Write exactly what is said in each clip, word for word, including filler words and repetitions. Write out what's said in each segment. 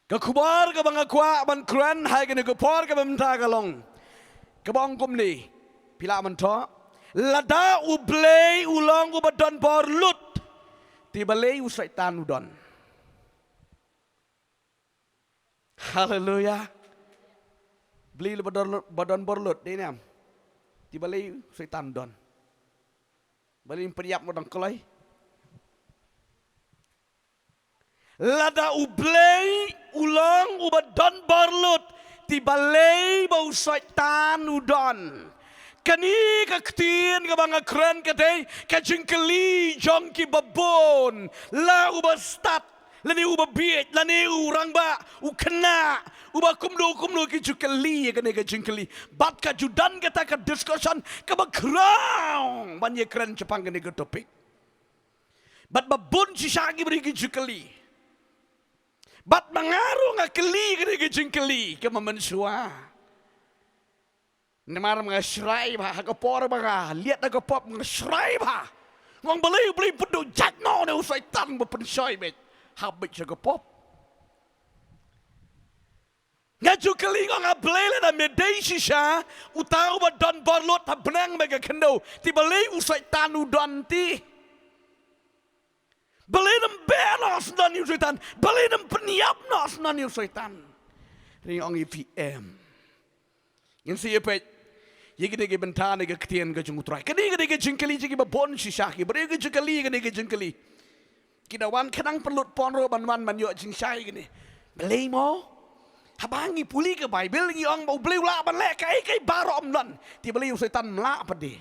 Ka khubor kaba nga kwah ban kren ha kane ka por kaba mynta ka long kaba ong kumne. Phi lah ban thoh. Lada U Blei u long uba don bor lut, te balei u Soitan u don? Haleluya. Blei uba don, ba don bor lut, dei ne em? Te balei u Soitan u don? Balei ngim pynïap mo dang kloi? Lada U Blei u long uba don bor lut, te balei ba u Soitan u don? Kane ka ktien kaba nga kren ka dei ka jingkylli jong kiba bun, la uba stad, lane uba bieit, lane u rangbah, u khynnah, uba kumno kumno ki ju kylli ïa kane ka jingkylli. Bad ka ju don kata ka discussion kaba khraw ban ïakren shaphang kane ka topic. Bad ba bun shisha ki briew ki ju kylli. Bad ma nga ruh nga kylli kane ka jingkylli kaba mynshuwa. Namar ma nga shrai bha ha ka por ba nga liat ha ka pop, nga shrai bha. Nga ong balei U Blei u pynduh jait noh une u Soitan ba pynshoi beit ha beit sha ka pop. Nga ju kylli, nga ong, A Blei, lada me dei shisha uta uba don bor lut ha bneng bad ka khyndew, te balei u Soitan u don te? Balei nym beh noh syndon ïa u Soitan? Balei nym pynïap noh syndon ïa u Soitan? Te nga ong ïa phi, em. Ngin sa ïa peit ïa kine ki bynta na ka ktien ka jong U Trai. Kane ka dei ka jingkylli jong kiba bun shisha, ki briew ki ju kylli kane ka jingkylli. Ki da wan khnang pynlut pon ruh ban wan ban ïoh jingshai kine. Balei mo? Haba ngi pule ka Baibl ngi ong ba U Blei u lah ban leh kaei kaei baroh, ym don. Te balei u Soitan um lah pat de?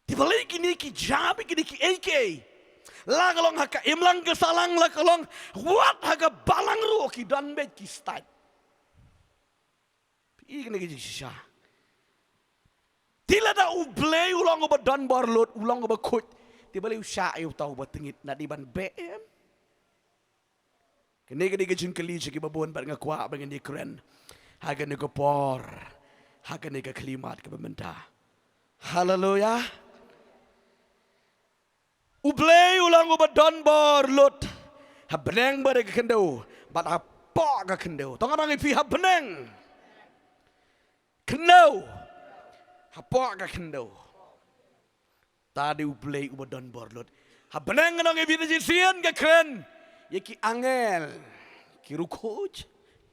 Te balei kine ki jam, kine kiei kiei? La ka long ha ka imlang ka sahlang, la ka long wat ha ka balang ruh ki don beit ki stad. Phi i kane ka jingshisha. Te lada U Blei u long uba don bor lut, u long uba khuid, te balei u shah ïa uta uba tyngit? Nga dei ban beh, em? Kane ka dei ka jingkylli jong kiba bun bad nga kwah ba ngin ïakren ha kane ka por, ha kane ka khyllipmat kaba mynta. Haleluya. U Blei u long uba don bor lut ha bneng bad ka khyndew bad hapoh ka khyndew. To nga ong ïa phi, ha bneng, khyndew, hapoh ka khyndew. Te dei U Blei uba don bor lut. Ha bneng, nga ong ïa phi, te shisien ka kren ïa ki angel, ki rukhuj,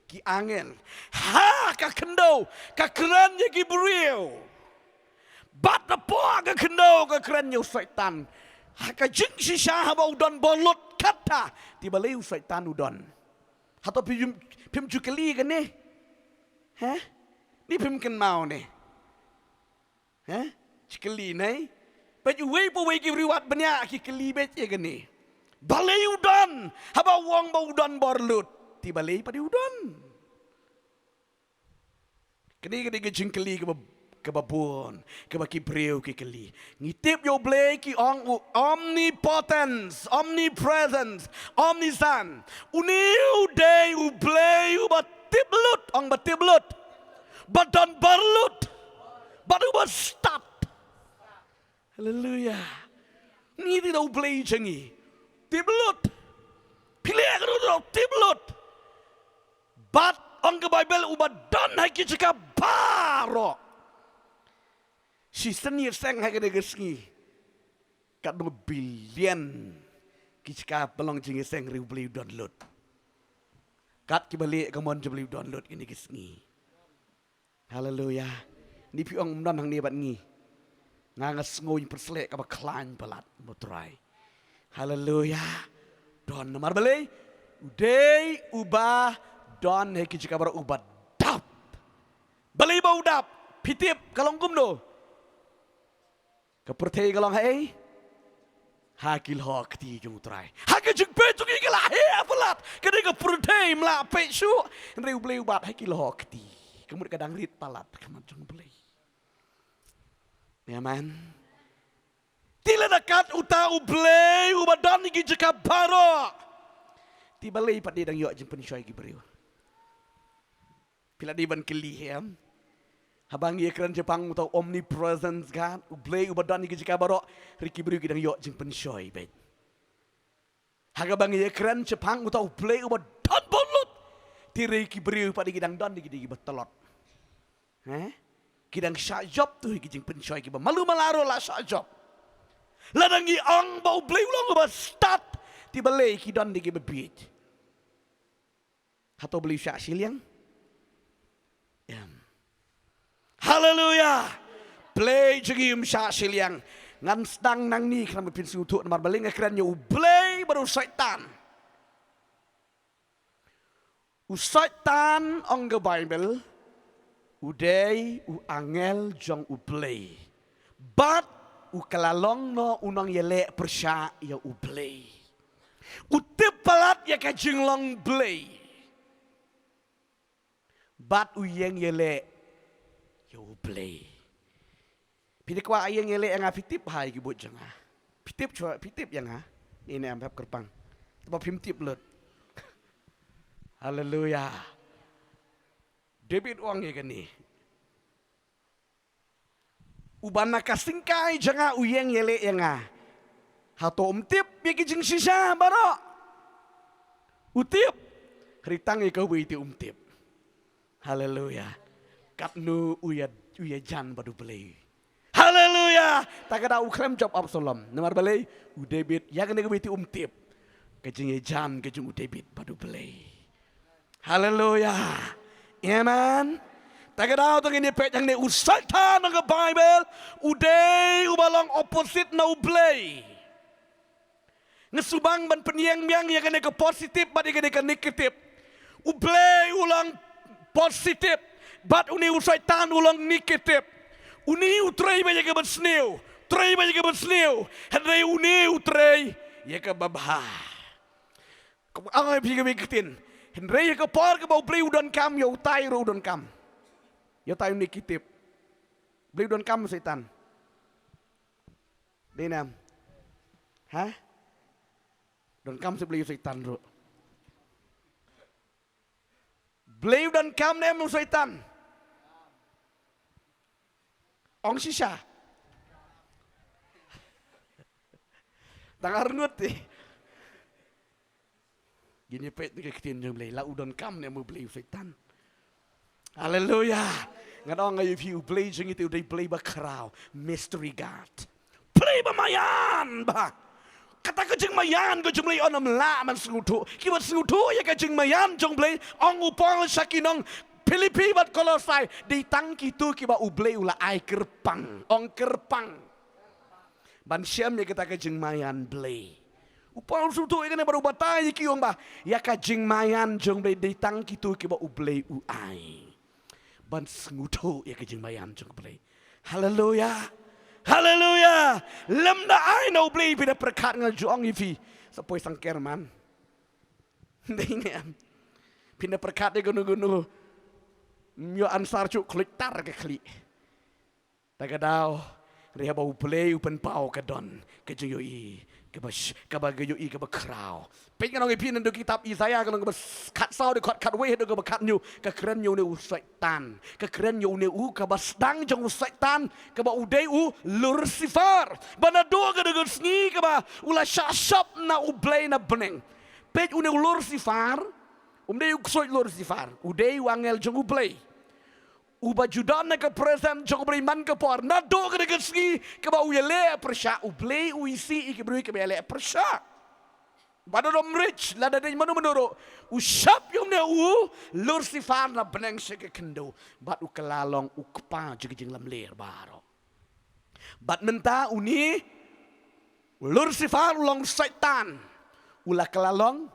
ki angel. Ha ka khyndew ka kren ïa ki briew. Bad hapoh ka khyndew ka kren ïa u Soitan. Ha ka jingshisha haba u don bor lut katta, te balei u Soitan u don? Hato phim, phim ju kylli kane? He? Ni phim kynmaw ne? He? Ju kylli ne? Bad uwei pa uwei ki briew wat bniah ki kylli bad ïa kane. Balei u don? Haba u ong ba u don bor lut, te balei pat de u don? Kane ka dei ka jingkylli kaba, kaba bun, kaba ki briew ki kylli. Ngi tip ïa U Blei ki ong u omnipotence, omnipresence, omniscient. Une u dei U Blei uba tip lut, ong ba tip lut, ba don bor lut, bad uba stad. Haleluya. Ngi dei da U Blei jong ngi. Tip lut. Phi leh ka ruh tip lut. Bad ong ka Baibl uba don ha ki jaka baroh. Shisien ïaseng ha kane ka sngi katno billion ki jaka ba long jingïaseng, hynrei U Blei u don lut. Kat kiba leh ka mon jong U Blei u don lut kine ki sngi. Haleluya. Ni phi ong ym don hangne bad ngi. Nga nga sngew ïa pyrsleh kaba khlaiñ palat mo Trai. Haleluya. Don namar balei? U dei uba don ha ki jaka baroh, uba dap. Balei ba u dap? Phi tip ka long kumno? Ka pyrthei ka long haei? Ha ki lyoh kti jong U Trai. Ha ka jingpeit jong ngi ka la heh palat. Ka dei ka pyrthei ym lah peit shuh. Hynrei U Blei u bat ha ki lyoh kti. Ka mut ka dang rit palat ka mat jong U Blei. Amen. Te lada kat uta U Blei uba don ha ki jaka baroh, te balei pat de dang ïoh jingpynshoi ki briew? Phi la dei ban kylli hi em? Haba ngi ïakren shaphang uta u omnipresence God, U Blei uba don ha ki jaka baroh, hynrei ki briew ki dang ïoh jingpynshoi beit. Ha kaba ngi ïakren shaphang uta U Blei uba don bun lut. Te hynrei ki briew pat ki dang don ki dei kiba tlot. Eh? Ki dang shah jop tu ki jingpynshoi kiba malu mala ruh la shah jop. Lada ngi ong ba U Blei u long uba stad, te balei ki don kiba bieit. Hato Blei u shah shiliang? Em. Haleluya. Blei jong ngi um shah shiliang. Ngan sdang nangne khnang ba phin sngewthuh namar balei nga kren ïa U Blei bad U Soitan. U Soitan ong ka Baibl u dei u angel jong U Blei. Bad u kylla long noh u nongïaleh pyrshah ïa U Blei. U tip palat ïa ka jinglong Blei. Bad u ïeng ïaleh ïa U Blei. Phi dei kwah ïeng ïaleh ïa nga, phi tip ha ïa ki buit jong nga. Phi tip shuwa, phi tip ïa nga. Ine em, hap kyrpang. Te ba phim tip lut. Haleluya. David u ong ïa kane. Uba na ka syngkai jong nga u ïeng ïaleh ïa nga. Hato um tip ïa ki jingshisha baroh? U tip. Hynrei tang ïa kawei te um tip. Haleluya. Katno u ïa, u ïajan bad U Blei. Haleluya. Ta ka daw u khlem jop Absalom. Namar balei? U David ïa kane kawei te um tip. Ka jingïajan ka jong u David bad U Blei. Haleluya. Amen. Ta ka daw to ngin ïa peit hangne, u Soitan ha ka Baibl u dei uba long opposite na U Blei. Nga sngewbang ban pynïeng biang ïa kane ka positive bad ïa kane ka negative. U Blei u long positive bad une u Soitan u long negative. Une u trei ba ïa kaba sniew, trei ba ïa kaba sniew. Hynrei une u trei ïa kaba bha. Ka ong ïa phi kaba ktien. Hynrei ha ka por kaba U Blei u donkam, ïa utai ruh u donkam. Ïa utai u negative. Blei u donkam Soitan. Dei ne em? Ha? Donkam sa Blei ïa u Soitan ruh. Blei u donkam ne em ïa u Soitan? Ong shisha. Tang arngut te. Ngin ïa peit na ka ktien jong U Blei, la u donkam ne em u Blei ïa u Soitan. Haleluya. Ngan ong ïa phi, U Blei jong ngi te u dei Blei bakhraw, mystery God. Blei bamaïan bha. Kata ka jingmaïan ka jong U Blei ym lah ban sngewthuh. Kiba sngewthuh ïa ka jingmaïan jong U Blei, ong u Paul sha ki nong Philippi bad Kolosai, dei tang kito kiba U Blei u la ai kyrpang. Ong kyrpang. Ban shem ïa kata ka jingmaïan Blei. U Paul u sngewthuh ïa kane bad u batai ïa ki, u ong ba ïa ka jingmaïan jong U Blei dei tang kito kiba U Blei u ai. Ban sngewthuh ïa ka jingmaïan jong U Blei. Haleluya. Haleluya. Lymda ai na U Blei, phi da pyrkhat, nga ju ong ïa phi, sa poi sangker man. Dei ne em? Phi da pyrkhat ïa kano kano, ym ïoh answer shuh, khluit tar ka khlieh. Ta ka daw, hynrei haba U Blei u pynpaw ka don ka jingïohi kaba sh-, kaba ka ïohi kaba khraw. Peit, ngan ong ïa phi, naduh kitab Isaïah ka lynnong kaba s-, khatsaw, dkhot khatwei haduh kaba khathynñiew, ka kren ïa une u Soitan. Ka kren ïa une u kaba sdang jong u Soitan, kaba u dei u Lucifer. Ba naduh ka dkhot sngi kaba u la shah shop na U Blei na bneng. Peit, une u Lucifer um dei u ksuid Lucifer, u dei u angel jong U Blei. Uba ju don ha ka presence jong U Blei man ka por. Naduh ka dkhot sngi kaba u ïaleh pyrshah, U Blei u isih ïa ki briew kiba ïaleh pyrshah. Bad u dom rich, lada dei mano mano ruh, u shop ïa une u Lucifer na bneng sha ka khyndew. Bad u kylla long u kpa jong ka jinglamler baroh. Bad mynta une u Lucifer u long Soitan. U la kylla long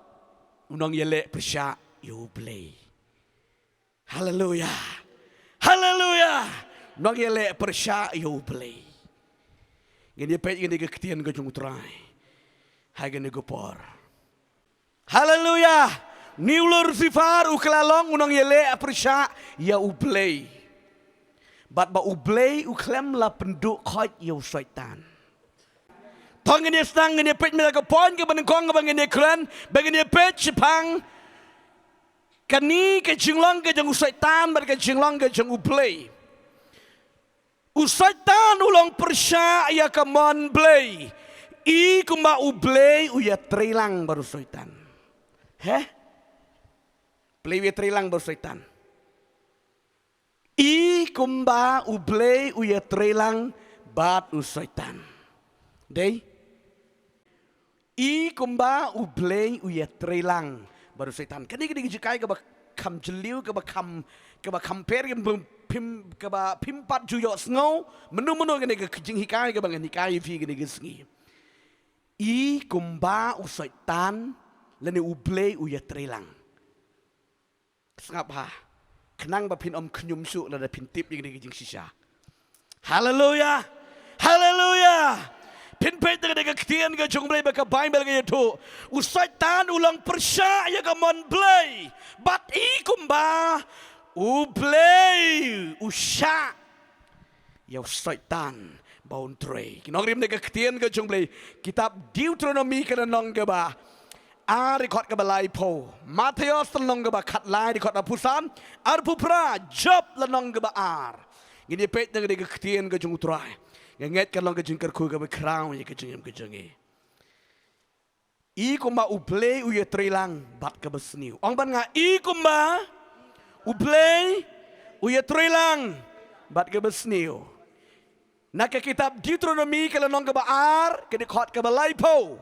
u nongïaleh pyrshah ïa U Blei. Haleluya. Haleluya. Nongïaleh pyrshah ïa U Blei. Ngin ïa peit ïa kane ka ktien ka jong U Trai ha kane ka por. Haleluya. Une u Lucifer u kylla long u nongïaleh pyrshah ïa U Blei. Bad ba U Blei u khlem la pynduh khoit ïa u Soitan. To ngin ïa sdang, ngin ïa peit mynta ka point kaba nyngkong kaba ngin ïa kren, ba ngin ïa peit shaphang kane ka jinglong ka jong u Soitan bad ka jinglong ka jong U Blei. U Soitan u long pyrshah ïa ka mon Blei. I kumba U Blei u ïatreilang bad u Soitan. He? Blei u ïatreilang bad u Soitan. I kumba U Blei u ïatreilang bad u Soitan. Dei? I kumba U Blei u ïatreilang bad u Soitan. Kane ka dei ka jinghikai kaba kham jylliew, kaba kham, kaba kham pher, kaba phim, kaba phim pat ju ïohsngew mynno mynno. Kane ka jinghikai kaba ngan hikai ïa phi kane ka sngi. I kumba u Soitan lane U Blei u ïatreilang. Sngap ha. Khnang ba phin ym khñium shuh lada phin tip ïa kane ka jingshisha. Haleluya. Haleluya. Phin peit na kane ka ktien ka jong U Blei ba ka Baibl ka ïathuh, u Soitan u long pyrshah ïa ka mon Blei. Bad i kumba U Blei u shah ïa u Soitan ba un trei. Ki nongrim na ka ktien ka jong U Blei, kitab Deuteronomi ka lynnong kaba ar, dkhot kaba laiphew. Mathaios lynnong kaba khatlai, dkhot arphew san, arphew phra. Job lynnong kaba ar. Ngin ïa peit na kane ka ktien ka jong U Trai. Nga ngeit kan long ka jingkyrkhu kaba khraw ïa ka jingim ka jong ngi. I kumba U Blei u ïatreilang bad kaba sniew. Ong bad nga, i kumba U Blei u ïatreilang bad kaba sniew. Na ka kitab Deuteronomi ka lynnong kaba ar, ka dkhot kaba laiphew.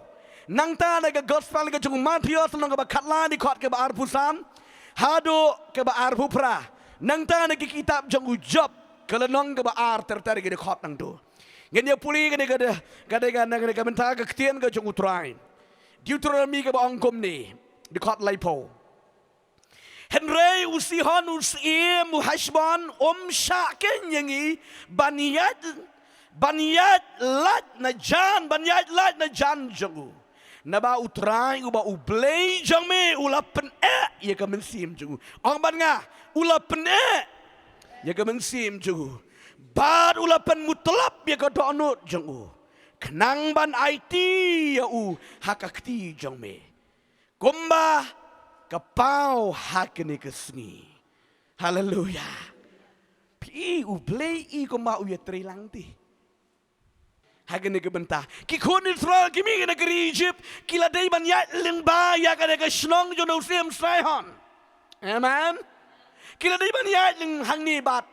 Nangta na ka gospel ka jong u Mathaios lynnong kaba khatlai, dkhot kaba arphew san haduh kaba arphew phra. Nangta na ka kitab jong u Job ka lynnong kaba ar ter ter, ka dkhot nangtu. Ngin ïa pule kane ka, kane ka, kane ka bynta ka ktien ka jong U Trai. Deuteronomi kaba ong kumne, dkhot laiphew. Hynrei u Sihon u syiem u Heshbon um shah khein ïa ngi ban ïaid, ban ïaid lait na jan, ban ïaid lait na jan jong u. Naba U Trai uba U Blei jong me u la pyneh ïa ka mynsiem jong u. Ong bad nga, u la pyneh ïa ka mynsiem jong u. Bad u la pynmutlop ïa ka dohnud jong u, khnang ban aiti ïa u ha ka kti jong me, kumba ka paw ha kane ka sngi. Haleluya. Phi, U Blei i kumba u ïatreilang te ha kane ka bynta. Ki khun Israel ki mih na ka ri Egypt, ki la dei ban ïaid lyngba ïa kane ka shnong jong u syiem Sihon. Amen. Ki la dei ban ïaid lyngba hangne bad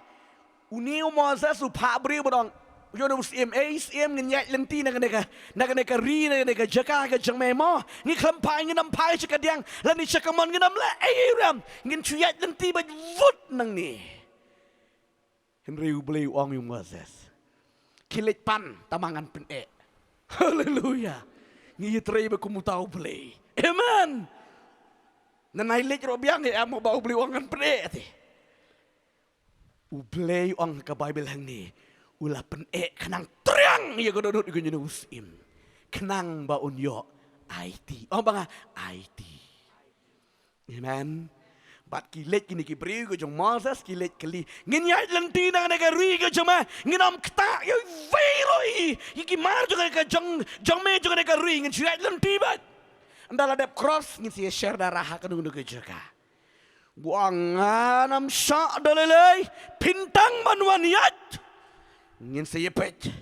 une u Moses u phah briew bad ong ïa une u syiem, ei syiem, ngin ïaid lynti na kane ka, na kane ka ri, na kane ka jaka ka jong me mo. Ngi khlem phai, ngin ym phai sha kadiang lane sha kamon, ngin ym leh ei ei ruh. Ngin shu ïaid lynti bad vut nangne. Hynrei U Blei u ong ïa u Moses, khie leit pan, tangba ngan pyneh. Haleluya. Ngi ïatrei bad kum uta U Blei. Amen. Nangne leit ruh biang, ïa em ba U Blei u ong ngan pyneh te. U Blei u ong ha ka Baibl hangne, u la pyneh khnang triang ïa ka dohnud jong une u syiem, khnang ba un ïoh aiti. Ong ba nga, aiti. Amen. Bad ki leit kine ki briew ka jong Moses, ki leit kylli, ngin ïaid lynti na kane ka ri ka jong me, ngin ym ktah ïa iwei ruh ïa ki mar jong ka jong, jong me jong kane ka ri, ngin shu ïaid lynti bad. Ynda la dep cross ngin sa ïa sher da raha kano kano ka jaka. U ong ngan ym shah da lei lei, phin tang ban wan ïaid, ngin sa ïa peit.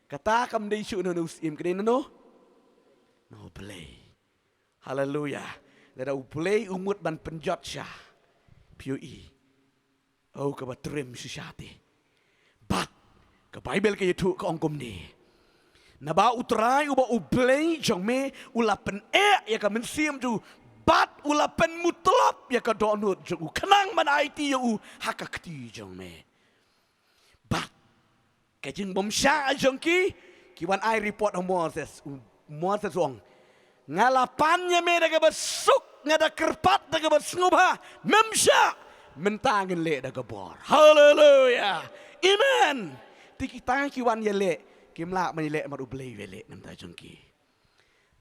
Kata kam dei shuh na une u syiem, ka dei na no? Na U Blei. Haleluya. Lada U Blei u mut ban pynjot sha phi ïohi, oh kaba triem shisha te. Bad ka Baibl ka ïathuh ka ong kumne, naba U Trai uba U Blei jong me u la pyneh ïa ka mynsiem jong u, bad u la pynmutlop ïa ka dohnud jong u, khnang ban aiti ïa u ha ka kti jong me. Bad ka jingbymshah jong ki, ki wan ai report ha u Moses. U Moses u ong, nga la pan ïa me da kaba suk, nga da kyrpad da kaba sngewbha, mem shah, mynta ngin leh da ka bor. Haleluya. Amen. Te kita ki wan ïaleh, kim lah ban ïaleh namar U Blei u ïaleh na ka bynta jong ki,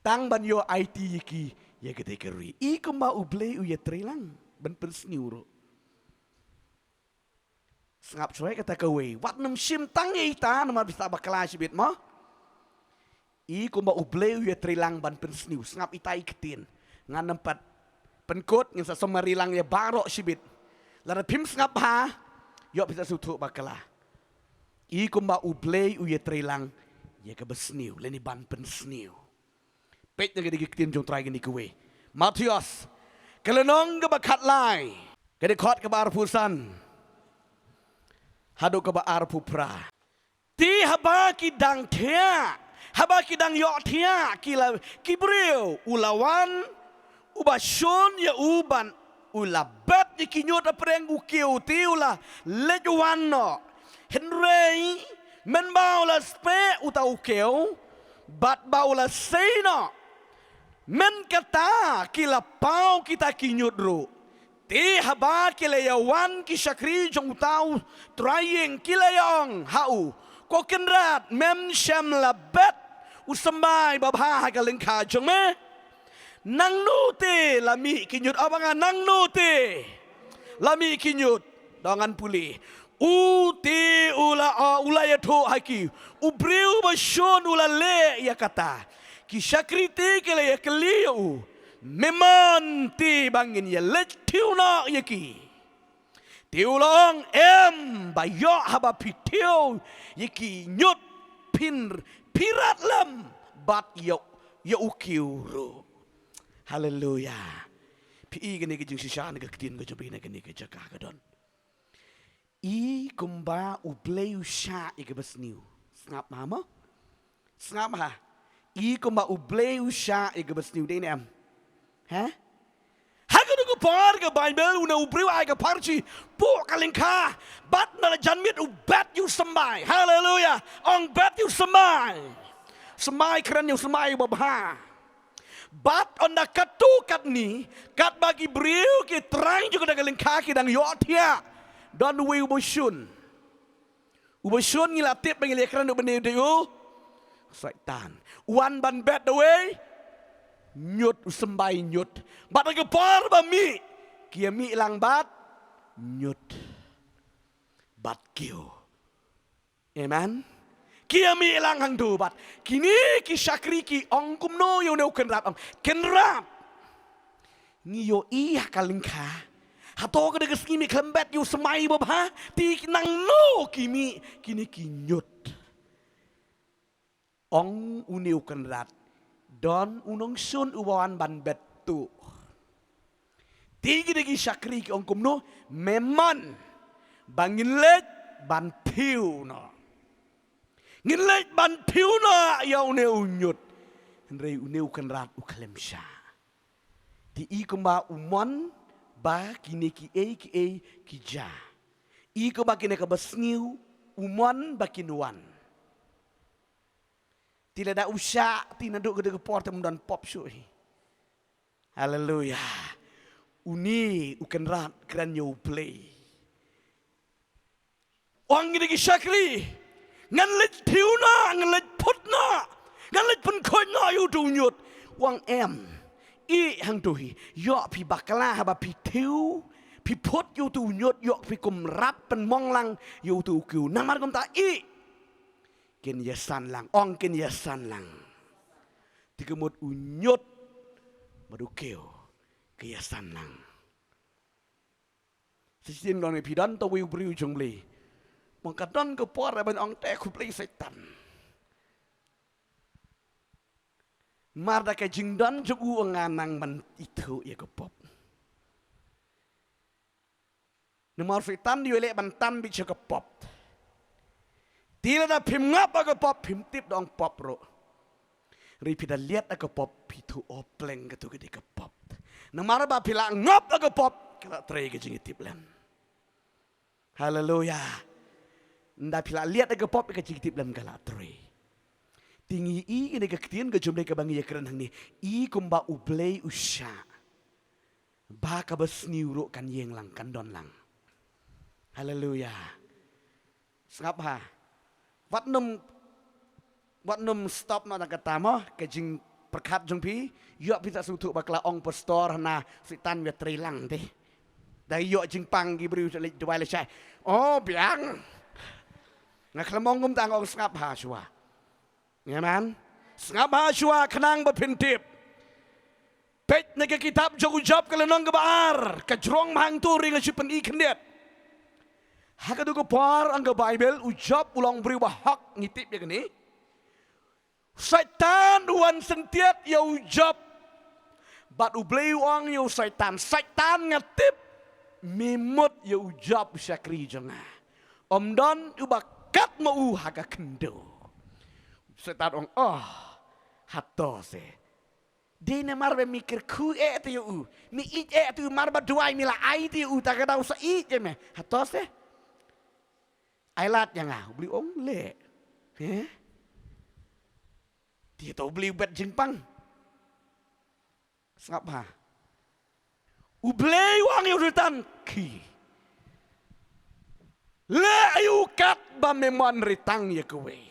tang ban ïoh aiti ïa ki ïa katei ka ri. I kumba U Blei u ïatreilang ban pynsniew ruh. Sngap shuwa kata kawei, wat nym shim tang ïa ita namar phi sa bakla shibit mo. I kumba U Blei u ïatreilang ban pynsniew. Sngap ita i ktien. Ngan nym pat pynkut, ngin sa summary lang ïa baroh shibit. Lada phim sngap bha, ïoh phi sa sngewthuh bakla. I kumba U Blei u ïatreilang ïa kaba sniew lane ban pynsniew. Peit na kane ka ktien jong Trai kane kawei. Mathaios ka lynnong kaba khatlai, ka dkhot kaba arphew san haduh kaba arphew phra. Te haba ki dang thiah, haba ki dang ïohthiah ki la, ki briew, u la wan uba shun ïa u ban u la bet ïa ki ñiut hapdeng u kiew, te u la leit wan noh. Hynrei mynba u la speh uta u kiew bad ba u la sei noh, mynta kata ki la paw kita ki ñiut ruh. Te haba ki la ïa wan ki shakri jong uta u trai ïing, ki la ïa ong ha u, ko kynrad, mem shym la bet u symbai babha ha ka lyngkha jong me? Nangno te la mih ki ñiut? Ap ïa nga, nangno te la mih ki ñiut? Dang ngan pule. U te u la, u la ïathuh ha ki, u briew ba shun u la leh ïa kata. Ki shakri te ki la ïakylli ïa u, me mon te ba ngin ïa leit thiewnoh ïa ki? Te u la ong, em, ba ïoh haba phi thiew ïa ki ñiut phin, phi rat lem bad ïa, ïa u kiew ruh. Haleluya. Phi i kane ka jingshisha na ka ktien ka jong phi na kane ka jaka ka don. I kumba U Blei u shah ïa kaba sniew. Sngap ma mo? Sngap ha. I kumba U Blei u shah ïa kaba sniew, dei ne em? Ha? Ha katu ka por ka Baibl, une u briew ai ka pharshi, pok ka lyngkha, bad na la janmiet u bet ïa u symbai. Haleluya. Ong, bet ïa u symbai. Symbai kren ïa u symbai babha. Bad ynda katto katne, katba ki briew ki trai jong kata ka lyngkha ki dang ïohthiah, don uwei uba shun. Uba shun ngi la tip ba ngi la kren u bynta u dei u Soitan. U wan ban bet da uwei ñiut, u symbai ñiut. Bad ha ka por ba mih, ki ïa mih lang bad ñiut bad kiew. Amen. Ki ïa mih lang hangto bad kine ki shakri ki ong kumno ïa une u kynrad? Ong, kynrad, ngi ïohi ha ka lyngkha, hato ka dei ka sngi me khlem bet ïa u symbai babha? Te nangno ki mih kine ki ñiut? Ong une u kynrad, don u nongshun uba wan ban bet tuh. Te kine ki shakri ki ong kumno? Me mon ba ngin leit ban thiew noh. Ngin leit ban thiew noh ïa une u ñiut. Hynrei une u kynrad u khlem shah. Te i kumba u mon ba kine kiei kiei ki jia. I kumba kine kaba sniew u mon ba kin wan. Te lada u shah, te naduh kata ka por te ym don pop shuh hi. Haleluya. Une u kynrad kren ïa U Blei. Ong kine ki shakri, ngan leit thiew noh, ngan leit phut noh, ngan leit pynkhuid noh ïa uto u ñiut. Ong, em. Ïeh hangto hi, ïoh phi bakla haba phi thiew, phi phut ïa uto u ñiut, ïoh phi kum rap pynmong lang ïa uto u kiew. Namar kumta ïeh. Kin ïasan lang, ong kin ïasan lang. Te ka mut u ñiut bad u kiew ki ïasan lang. Sa shisien don phi don tawei u briew jong U Blei. Mo, ka don ka por ban ong te khublei Soitan. Namar da ka jingdon jong u nga nang ban ithuh ïa ka pop. Namar Soitan u leh ban tan beit sha ka pop. Te lada phim ngop ha ka pop phim tip da ong pop ruh. Hynrei phi da liat ha ka pop phi thuh, o pleng, kato ka dei ka pop. Namar ba phi la ngop ha ka pop ka la trei ka jingïatiplem. Haleluya. Ynda phi la liat ha ka pop ka jingïatiplem ka la trei. Te ngi i kane ka ktien ka jong U Blei kaba ngi ïakren hangne, i kumba U Blei u shah. Ba kaba sniew ruh kan ïeng lang, kan don lang. Haleluya. Sngap ha. Wat nym, wat nym stop noh na kata mo, ka jingpyrkhat jong phi. Ïoh phi sa sngewthuh bakla, ong pastor hana Soitan u ïatrei lang te. Da ïoh jingpang ki briew leit duwai lashai. O biang. Nga khlem ong kumta, nga ong sngap ha shuwa. Amen. Sngap ha shuwa khnang ba phin tip. Peit na ka kitab jong u Job ka lynnong kaba ar, ka jrong ma hangto, hynrei nga shu pyni khyndiat. Ha kato ka por ong ka Baibl u Job u long briew ba hok, ngi tip ïa kane. Soitan u wan syntiat ïa u Job. Bad U Blei u ong ïa u Soitan, Soitan, nga tip me mut ïa u Job u shakri jong nga. Ym don uba kat ma u ha ka khyndew. Soitan ong, oh, hato se. Dei namar ba me kyrkhu eh te ïa u. Me ïeit eh te u, mar ba duwai me la ai te ïa u, ta ka daw sa ïeit ïa me. Hato se. Ai lad ïa nga, U Blei u ong leh. He? Te to U Blei u bet jingpang. Sngap ha. U Blei u ong ïa u Soitan, khie. Leh ïa u katba me mon, hynrei tang ïa kawei.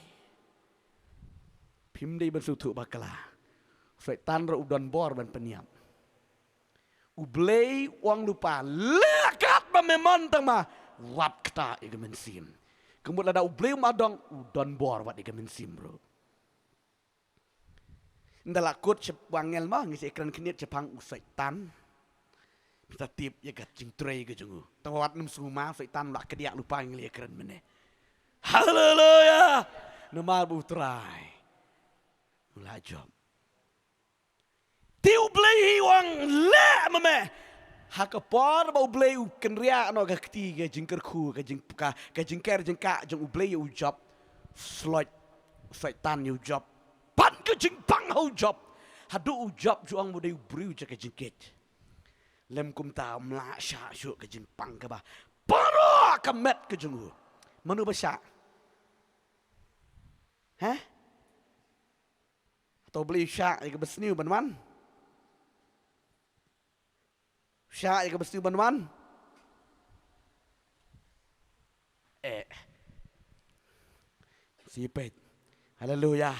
Phim dei ban sngewthuh bakla. Soitan ruh u don bor ban pynïap. U Blei u ong lypa, leh katba me mon, tang ma wat kata ïa ka mynsiem. Ka mut lada U Blei um ong, u don bor wat ïa ka mynsiem ruh. Ynda la kut sha u angel ma, ngi sa ïakren khyndiat shaphang u Soitan. Phi sa tip ïa ka jingtrei ka jong u. Tang wat nym sngewma, Soitan u la kdiah lypa, ngi la ïakren mynne. Haleluya. Namar ba U Trai u la jop. Te U Blei hi u ong leh ma me. Ha ka por ba U Blei u kynriah noh ka kti, ka jingkyrkhu, ka jing, ka, ka jingker jingkah jong U Blei ïa u Job. Sloit Soitan ïa u Job. Pan ka jingpang ha u Job. Haduh u Job ju ong ba u dei u briew jong ka jingkit. Lym kumta um lah shah shuh ka jingpang kaba baroh ka met ka jong u. Mano ba shah? Heh? Hato U Blei u shah ïa kaba sniew ban wan? Shah ïa kaba sniew ban wan? Eh. Sipet. Haleluya.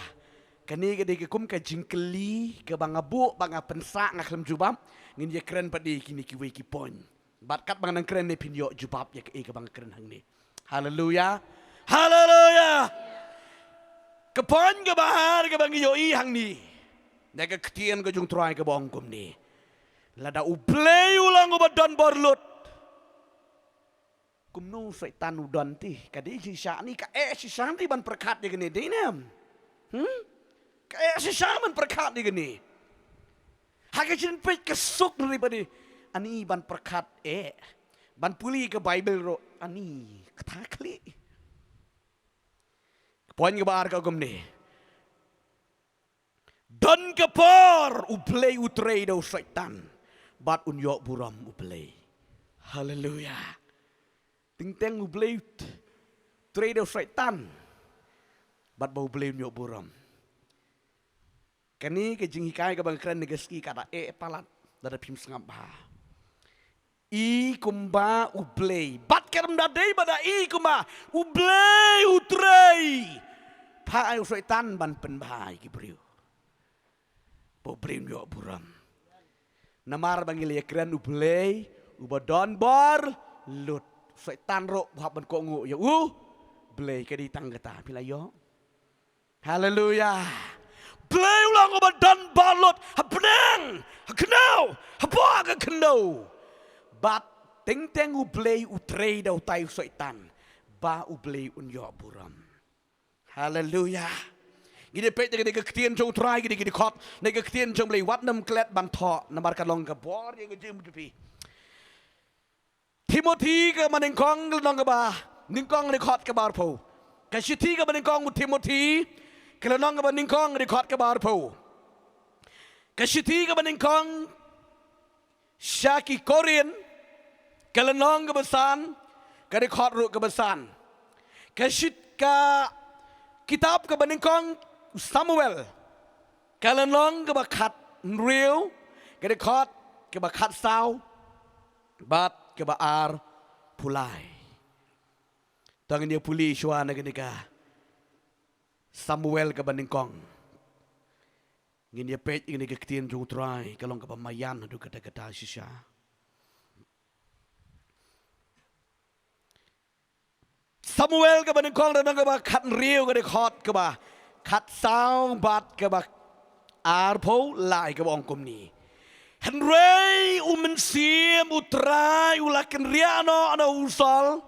Kane ka dei ka kum ka jingkylli kaba nga buh, ba nga pynsah, nga khlem jubab. Ngin ïakren pat de kine kiwei ki point. Bad katba nga nang kren ne phin ïoh jubab ïa kaei kaba nga kren hangne. Haleluya. Haleluya. Ka point kaba ar kaba ngi ïohi hangne na ka ktien ka jong U Trai kaba ong kumne. Lada U Blei u long uba don bor lut, kumno Soitan u don te? Ka dei shisha ne ka eh shisha te ban pyrkhat ïa kane, dei ne em? Hmm? Ka eh shisha ban pyrkhat ïa kane. Ha ka jingpeit ka suk na ri ba dei. Ani ban pyrkhat eh. Ban pule ka Baibl ruh. Ani kata khlieh. Ka point kaba ar ka kumne. Don ka por U Blei u trei da u Soitan. Bad un ïoh burom U Blei. Haleluya. Teng teng U Blei u trei da u Soitan. Bad ba U Blei un ïoh burom. Kane ka jinghikai kaba nga kren ne ka sngi ka da eh palat. Da da phim sngap bha. I kumba U Blei. Bad ka dei da dei ba da i kumba U Blei u trei. Phah ïa u Soitan ban pynbha ïa ki briew. Ba U Blei un ïoh burom. Namar ba ngi la ïakren U Blei uba don bor lut. Soitan ruh u hap ban kohnguh ïa U Blei, ka dei tang kata. Phi la ïoh? Haleluya. Blei u long uba don bor lut ha bneng, ha khyndew, hapoh ka khyndew. Bad teng teng U Blei u trei da utai u Soitan ba U Blei un ïoh burom. Haleluya. Ngi dei peit na ka ktien jong U Trai, ngi dei, ngi dei khot na ka ktien jong U Blei, wat nym klet ban thoh namar ka long ka bor ïa ka jingmut jong phi. Timothi kaba nyngkong, ka lynnong kaba nyngkong, ka dkhot kaba arphew. Ka shithi kaba nyngkong u Timothi, ka lynnong kaba nyngkong, ka dkhot kaba arphew. Ka shithi kaba nyngkong sha ki Korinth, ka lynnong kaba san, ka dkhot ruh kaba san. Ka shit, ka kitab kaba nyngkong u Samuel, ka lynnong kaba khathynriew, ka dkhot kaba khatsaw bad kaba arphew lai. To ngin ïa pule shuwa na kane ka Samuel kaba nyngkong. Ngin ïa peit ïa kane ka ktien jong U Trai, ka long kaba maïan haduh katta katta shisha. Samuel kaba nyngkong, lynnong kaba khathynriew, ka dkhot kaba khatsaw bad kaba arphew lai, kaba ong kumne. Hynrei U Mynsiem U Trai u la kynriah noh na u Saul,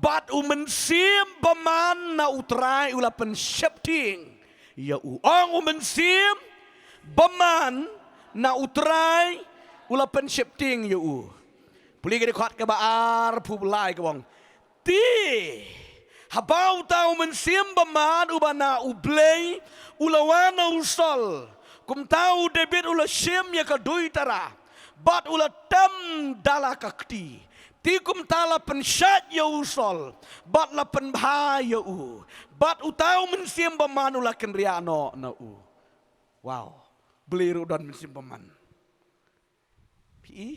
bad U Mynsiem bymman na U Trai u la pynsheptieng ïa u. Ong u Mynsiem Bymman, na U Trai u la pynsheptieng ïa u. Pule ka dkhot kaba arphew lai ka ong. Te haba uta u Mynsiem Bymman uba na U Blei u la wan ha u Saul, kumta u David u la shim ïa ka duitara bad u la tem da la ka kti. Te kumta la pynshait ïa u Saul bad la pynbha ïa u, bad uta u Mynsiem Bymman u la kynriah noh na u. Wow. Blei ruh don Mynsiem Bymman. Phi i?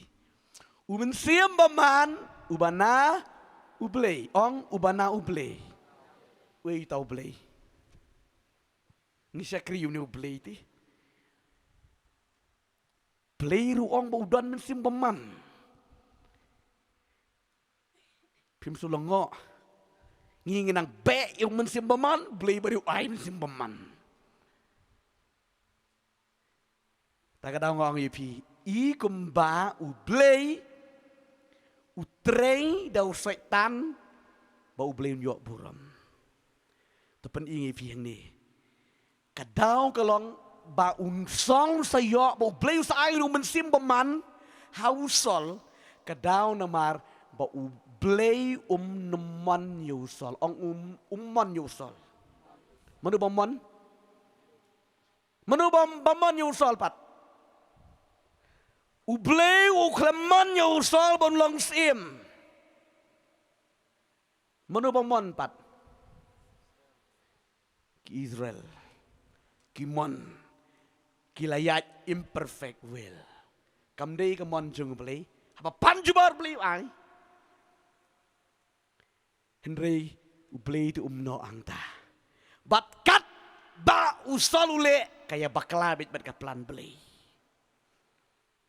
U Mynsiem Bymman uba na U Blei. Ong, uba na U Blei. Wei uta U Blei? Ngi shakri ïa une U Blei te. Blei ruh ong ba u don Mynsiem Bymman. Phim shu lyngngoh. Ngi ngi nang beh ïa u Mynsiem Bymman, Blei ba ruh u ai Mynsiem Bymman. Ta ka daw nga ong ïa phi, i kumba U Blei u trei da u Soitan ba U Blei un ïoh burom. Te pyn-i nga ïa phi hangne. Ka daw ka long ba u Saul u sa ïoh ba U Blei u sa ai u Mynsiem Bymman ha u Saul, ka daw namar ba U Blei um mon ïa u Saul. Ong, um, um mon ïa u Saul. Mano ba mon? Mano ba, ba mon ïa u Saul pat? U Blei u khlem mon ïa u Saul ban long syiem. Mano ba mon pat? Ki Israel. Ki mon. Ki la ïaid imperfect will. Kam dei ka mon jong U Blei. Haba pan jubor Blei u ai. Hynrei U Blei te um noh hangta. Bad katba u Saul u leh, ka ïa bakla beit bad ka plan Blei.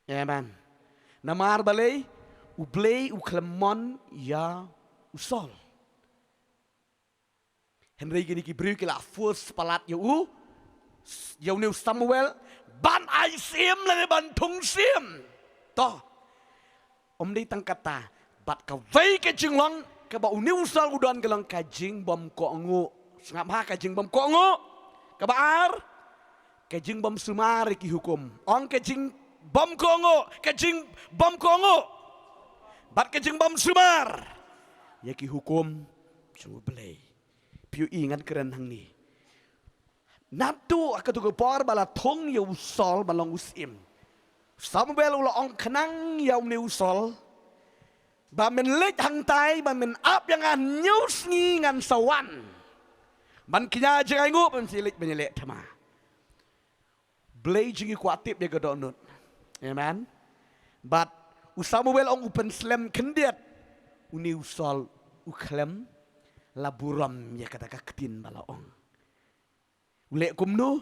Amen. Namar balei? U Blei u khlem mon ïa u Saul. Hynrei kine ki briew ki la force palat ïa u, ïa une u Samuel ban ai syiem lane ban thung syiem. To. Ym dei tang kata, bad kawei ka jinglong kaba une u Saul u don ka long ka jingbym kohnguh. Sngap ha, ka jingbym kohnguh. Kaba ar, ka jingbym sumar ïa ki hukum. Ong, ka jingbym kohnguh, ka jingbym kohnguh. Bad ka jingbym sumar ïa ki hukum jong U Blei. Phi ïohi, ngan kren hangne. Naduh ha katu ka por ba la thung ïa u Saul ban long u syiem, Samuel u la ong khnang ïa une u Saul ba men leit hangtai, ba men ap ïa nga, hynñiew sngi ngan sa wan ban kñia jingainguh, ba men sa leit ban ïaleh thma. Blei jong ngi kwah tip ïa ka dohnud. Amen. Bad u Samuel ong u pynslem khyndiat, une u Saul u khlem la burom ïa kata ka ktien ba la ong. U leh kumno?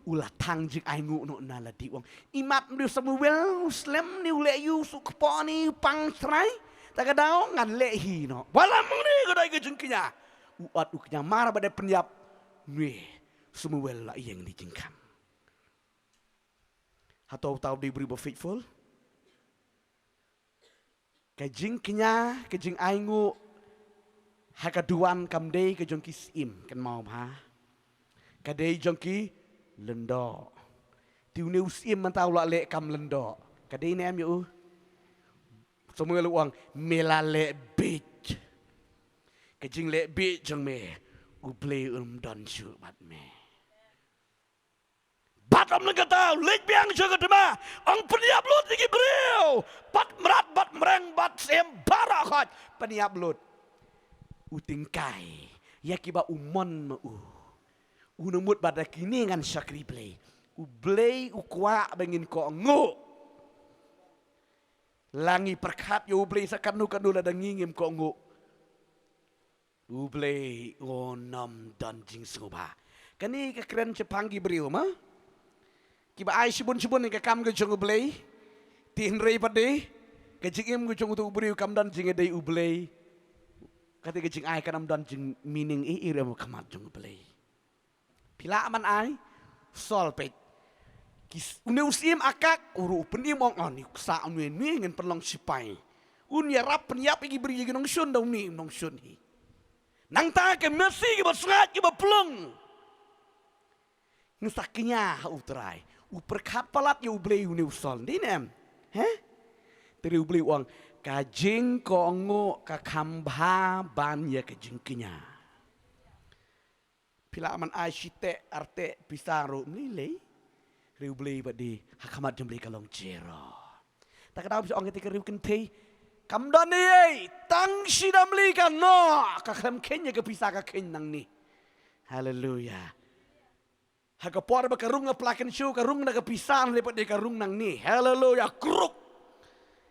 U la thang jingainguh noh na lade, u ong, imat une u Samuel u slem ne u leh ïa u shu kpoh ne u pang shrai, ta ka daw ngan leh hi noh. Ba la mong ne ka dei ka jingkñia. U ot u kñia, mar ba dei pynïap, une u Samuel la ïeng ne jingkhang. Hato uta u dei u briew ba faithful? Ka jingkñia, ka jingainguh ha ka duwan kam dei ka jong ki syiem, kynmaw bha. Ka dei jong ki lyngdoh. Te une u syiem mynta u la leh kam lyngdoh. Ka dei ne em ïa u? Samuel u ong, me la leh bieit. Ka jingleh bieit jong me, U Blei um don shuh bad me. Bad ym tang kata, u leit biang sha ka thma, ong pynïap lut ïa ki briew. Bad mrad, bad mreng, bad syiem, baroh khoit, pynïap lut. U tyngkai ïa kiba u mon ma u. U ong mut ba da kine ngan shakri Blei. U Blei u kwah ba ngin kohnguh. La ngi pyrkhat ïa U Blei sa katno katno, lada ngi ngim kohnguh, U Blei un ym don jingsngewbha. Kane ka kren shaphang ki briew ma, kiba ai shibun shibun ïa ka kam ka jong U Blei. Te hynrei pat de ka jingim ka jong uto u briew kam don jingïadei U Blei. Kata ka jingai kan ym don jingmeaning ei ei ruh ha khmat jong U Blei. Phi lah ban ai? Saul peit. Ki s-, une u syiem Agag u ruh u pynim, ong, oh, une u ksa une, une ngin pynlong sipai. Un ïarap pynïap ïa ki briew, ïa ki nongshun, da une u nongshun hi. Nangta ki masi, kiba sngaid, kiba plung. Ngi sa kñia ha U Trai. U pyrkhat palat ïa U Blei une u Saul. Dei ne em? He? Te U Blei u ong, ka jingkohnguh ka kham bha ban ïa ka jingkñia. Phi lah ban ai shi teh, ar teh pisa ruh, ym lei lei. Hynrei U Blei ba dei, ha khmat jong U Blei ka long zero. Ta ka daw phi ong kata ka riew kynthei, kam don ei ei, tang shi dam lei ka noh, ka khlem kheiñ ïa ka pisa, ka kheiñ nangne. Haleluya. Ha ka por ba ka rung, ka pla kynshew, ka rung na ka pisa, hynrei pat dei ka rung nangne. Haleluya. Kruk.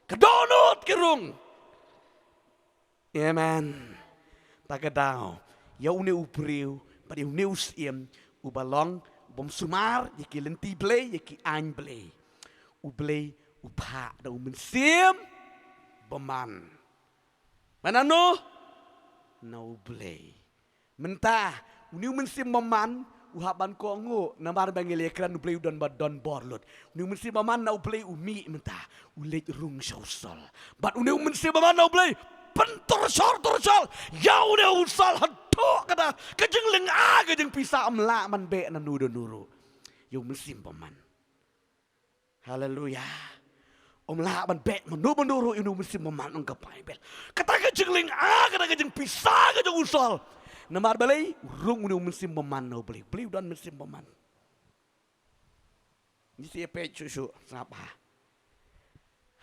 Ka dohnud ka rung. Amen. Ta ka daw, ïa une u briew, bad ïa une u syiem, uba long, bym sumar ïa ki lynti Blei, ïa ki aiñ Blei, U Blei u phah da U Mynsiem Bymman. Mynno? Na U Blei. Mynta, une U Mynsiem Bymman u hap ban kohnguh, namar ba ngi la ïakren U Blei u don ba don bor lut. Une U Mynsiem Bymman na U Blei u mih mynta, u leit rung sha u Saul. Bad une U Mynsiem Bymman na U Blei, pyntur shor tur shor ïa une u Saul haduh kata ka jinglynga ka jingpisa, ym lah ban beh na uno uno ruh. Ïa U Mynsiem Bymman. Haleluya. Ym lah ban beh mynno mynno ruh ïa une U Mynsiem Bymman, ong ka Baibl. Kata ka jinglynga, kata ka jingpisa ka jong u Saul. Namar balei? U rung une U Mynsiem Bymman na U Blei. U Blei u don Mynsiem Bymman. Ngi sa ïa peit shuh shuh, sngap bha.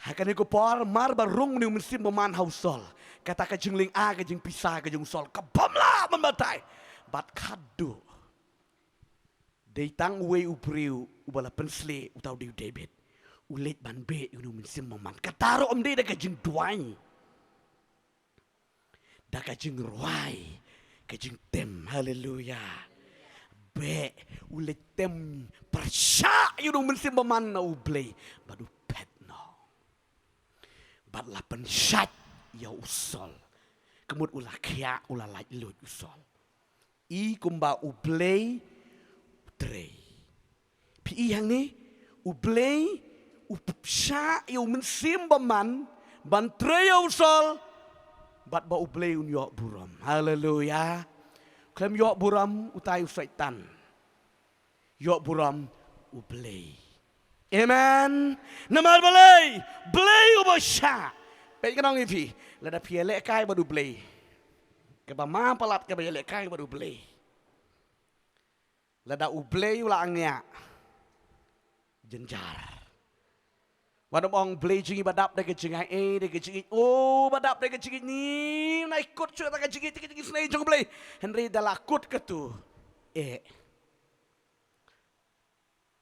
Ha kane ka por, mar ba rung une U Mynsiem Bymman ha u Saul, kata ka jinglynga, ka jingpisa ka jong u Saul ka bym lah ban batai. Bad khadduh, dei tang uwei u briew uba la pynshlei, uta u dei u David. U leit ban beh ïa une U Mynsiem Bymman. Kata ruh ym dei da ka jingduwai, da ka jingrwai, ka jingtem. Haleluya. Beh, u leit tem pyrshah ïa une U Mynsiem Bymman na U Blei, bad u phet noh. Bad la pynshait ïa u Saul. Ka mut u la khiah, u la laitluid u Saul. I kumba U Blei u trei. Phi i hangne, U Blei u pynshah ïa U Mynsiem Bymman ban trei ïa u Saul, bad ba U Blei un ïoh burom. Haleluya. Khlem ïoh burom utai u Soitan. Ïoh burom U Blei. Amen. Namar balei? Blei uba shah. Peit, ngan ong ïa phi, lada phi ïalehkai bad U Blei, kaba ma palat kaba ïalehkai bad U Blei, lada U Blei u la ngiah, jynjar. Wat nym ong Blei jong ngi ba dap da ka jingaiei, da ka jingïeit. O, ba dap da ka jingïeit, ngi nai kut shuh da ka jingïeit, da ka jingisynei jong U Blei. Hynrei da la kut katto, eh,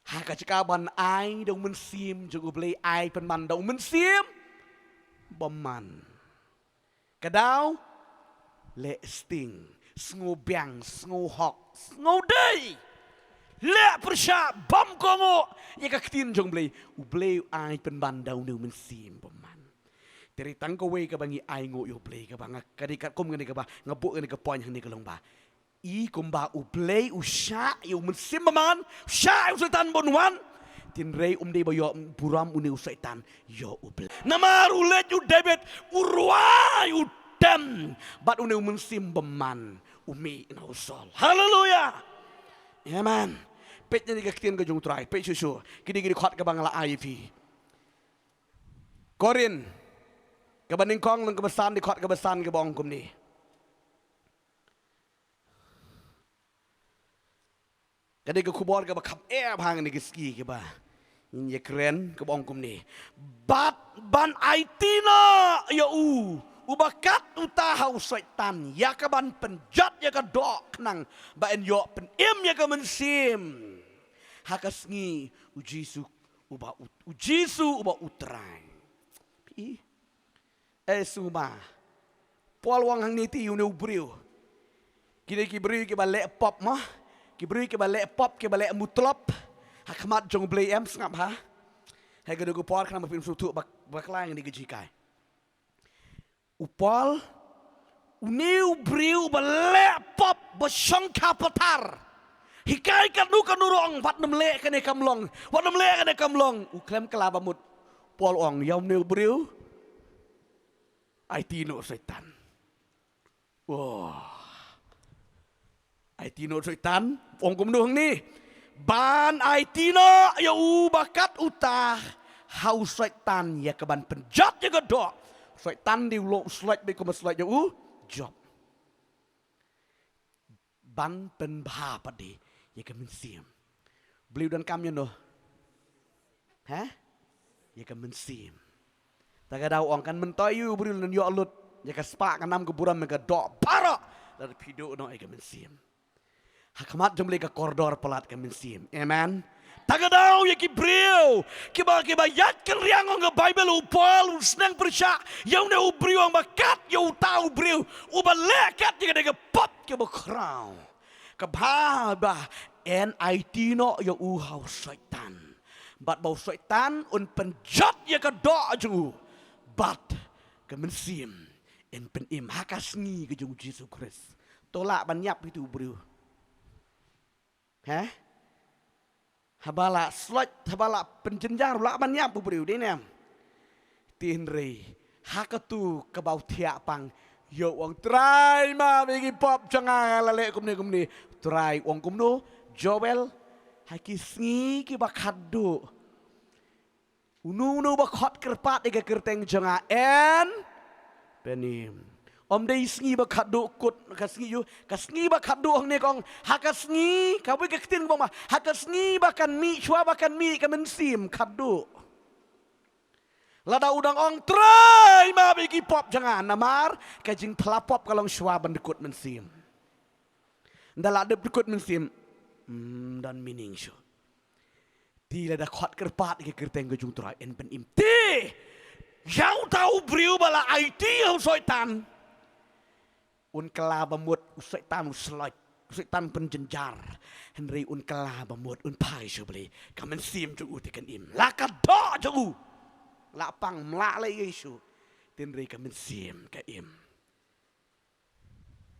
ha ka jaka ban ai da U Mynsiem jong U Blei, ai pynban da U Mynsiem Bymman. Ka daw, leh sting, sngew biang, sngew hok, sngew dei. Leh pyrshah, bam kohnguh ïa ka ktien jong U Blei. U Blei u ai pynban da une U Mynsiem Bymman. Te dei tang kawei kaba ngi ainguh ïa U Blei, kaba nga, ka dei katkum kane kaba nga buh kane ka point hangne, ka long ba i kumba U Blei u shah ïa U Mynsiem Bymman, u shah ïa u Soitan ban wan, tynrai um dei ba ïoh burom une u Soitan, ïoh U Blei. Namar u leit u David, u rwai, u tem, bad une U Mynsiem Bymman u mih na u Saul. Haleluya. Amen. Peit ïa kane ka ktien ka jong U Trai, peit shuh shuh. Kine ki dkhot kaba nga la ai ïa phi. Korinth kaba nyngkong, lynnong kaba san, dkhot kaba san, kaba ong kumne. Ka dei ka khubor kaba kham eh bha ha kane ka sngi kaba ngin ïakren, kaba ong kumne. Bad ban aiti noh ïa u, uba kat uta ha u Soitan, ïa kaban pynjot ïa ka doh khnang ba yn ïoh pynim ïa ka mynsiem ha ka sngi U Jisu uba u, U Jisu uba U Trai. Phi i? Eh, sngewbha. Paul u ong hangne te ïa une u briew. Kine ki briew kiba leh pop mo. Ki briew kiba leh pop, kiba leh mutlop ha khmat jong U Blei, em, sngap bha. Ha kane ka por khnang ba phin sngewthuh bak-, bakla ïa kane ka jinghikai. U Paul, une u briew ba leh pop, ba shongkha pathar. Hikai katno katno ruh, ong, wat nym leh kane kam long, wat nym leh kane kam long. U khlem kylla ba mut. Paul u ong ïa une u briew, aiti noh u Soitan. Wah. Aiti noh u Soitan, ong kumno hangne? Ban aiti noh ïa u ba kat uta ha u Soitan ïa ka ban pynjot ïa ka doh. Soitan dei u lok u slot bad kumba slot ïa u Job. Ban pynbha pat dei ïa ka mynsiem. Blei u donkam ïa no? Ha? Ïa ka mynsiem. Ta ka daw ong kan myntoi ïa u briew lane ïoh lut ïa ka spah ka nam ka burom ïa ka doh baroh. Lada phi duh noh ïa ka mynsiem. Ha khmat jong Blei ka kordor palat ka mynsiem. Amen. Ta ka daw ïa ki briew kiba, kiba ïaid kynriang, ong ka Baibl, u Paul u sneng pyrshah ïa une u briew, ong ba kat ïa uta u briew uba leh kat ïa ka dei ka pop kaba khraw. Ka bha ba yn aiti noh ïa u ha u Soitan. Bad ba u Soitan un pynjot ïa ka doh jong u bad ka mynsiem yn pynim ha ka sngi ka jong u Jisu Khrist. To lah ban ïap ïa utu u briew. He? Haba la slot, haba la pynjynjar, lah ban ïap u briew, dei ne em? Te hynrei ha katu kaba u thiah pang, ïoh ong Trai, map ïa ki pop jong nga, nga la leh kumne kumne. Trai ong kumno? Joel, ha ki sngi kiba khatduh, uno uno ba khot kyrpad ïa ka kyrteng jong nga yn pynim. Ym dei sngi ba khatduh kut, ka sngi ïa u, ka sngi ba khatduh hangne ka ong, ha ka sngi, kawei ka ktien ba ong ba, ha ka sngi ba kan mih, shuwa ba kan mih ka mynsiem khatduh. Lada u dang ong Trai map ïa ki pop jong nga, namar ka jingphla pop ka long shuwa ban dkut mynsiem. Nda la dep dkut mynsiem, hmm, don meaning shuh. Te lada khot kyrpad ïa ka kyrteng ka jong u Trai yn pynim. Te ïa uta u briew ba la aiti ha u Soitan, un kylla ba mut, u Soitan u slot, u Soitan pynjynjar. Hynrei un kylla ba mut, un phai sha u Blei. Ka mynsiem jong u te kan im. La ka doh jong u la pang, ym lah leh ei ei shuh. Te hynrei ka mynsiem ka im.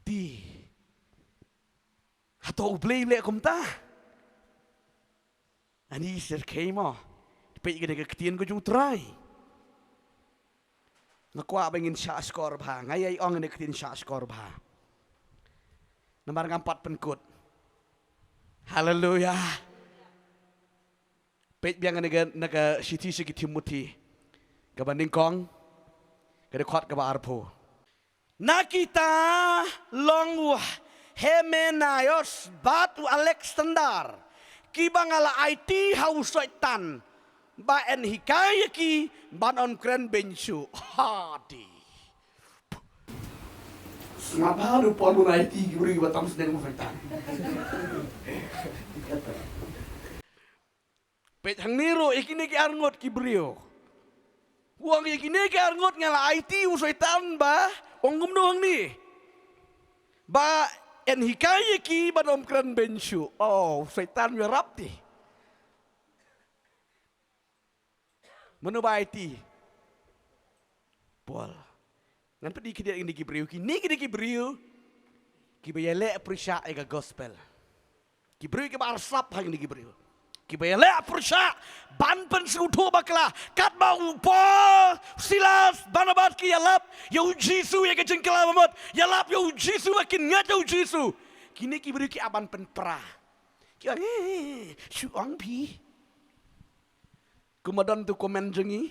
Te hato u Blei u leh kumta? Ani syrkhei mo. Peit kane ka ktien ka jong u Trai. Nga kwah ba ngin shah shkor bha, nga ïai ong kane ka ktien shah shkor bha. Namar ngam pat pynkut. Haleluya. Peit biang na ka, na ka shithi sha ki Timothi kaba nyngkong, ka dkhot kaba arphew. Na kita long u Hymenaeus bad u Alexander, kiba nga la aiti ha u Soitan ba yn hikai ïa ki ban ym kren beiñ shuh. Hadi. Sngap ha u Paul u la aiti ki briew ba tam sdang u Soitan. Peit hangne ruh ïa kine ki arngut ki briew. U ong ïa kine ki arngut nga la aiti u Soitan ba ong kumno hangne, ba yn hikai ïa ki ban ym kren beiñ shuh. Oh, u Soitan u ïarap te. Mano ba aiti? Paul. Ngan peit khyndiat ïa kine ki briew, kine, kine ki briew kiba ïaleh pyrshah ïa ka gospel. Ki briew kiba arsap ha kine ki briew kiba ïaleh pyrshah ban pynsngewthuh bakla. Katba u Paul, Silas, Barnabas ki ïalap ïa u Jisu ïa ka jingkylla ba mut, ïalap ïa u Jisu ba kin ngeit ïa u Jisu, kine ki briew ki ap ban pynpra. Ki ong, eh, shu ong phi. Kumba don tu comment jong ngi.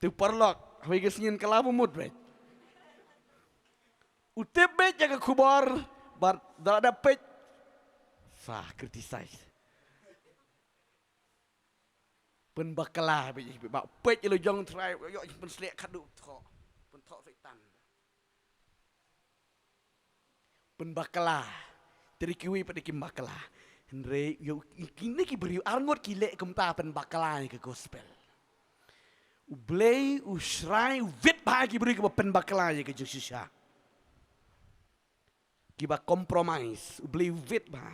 Tu paralok, hawei ka sngi yn kylla ba mut beit. U tip beit ïa ka khubor, bad da la dep peit, sa criticize. Pynbakla beit, ba peit ïa la jong Trai, ïoh pynsleh khadduh, thoh, pynthoh Soitan. Pynbakla. Te kiwei pat kim bakla. Hynrei ïa kine ki briew arngut ki leh kumta, pynbakla ïa ka gospel. U Blei u shrai, u wit bha ïa ki briew kiba pynbakla ïa ka jingshisha. Kiba compromise, u Blei u wit bha.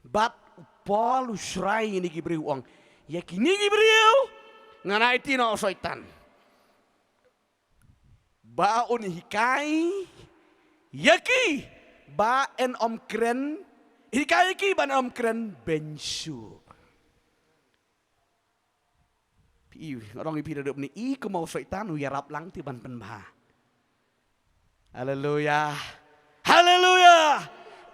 Bad u Paul u shrai ïa kine ki briew, u ong, ïa kine ki briew ngan aiti noh u Soitan ba un hikai ïa ki ba yn ym kren, hikai ïa ki ban ym kren beiñ shuh. Phi i, nga ong ïa phi, da dep ne i kumba u Soitan u ïarap lang te ban pynbha. Haleluya. Haleluya.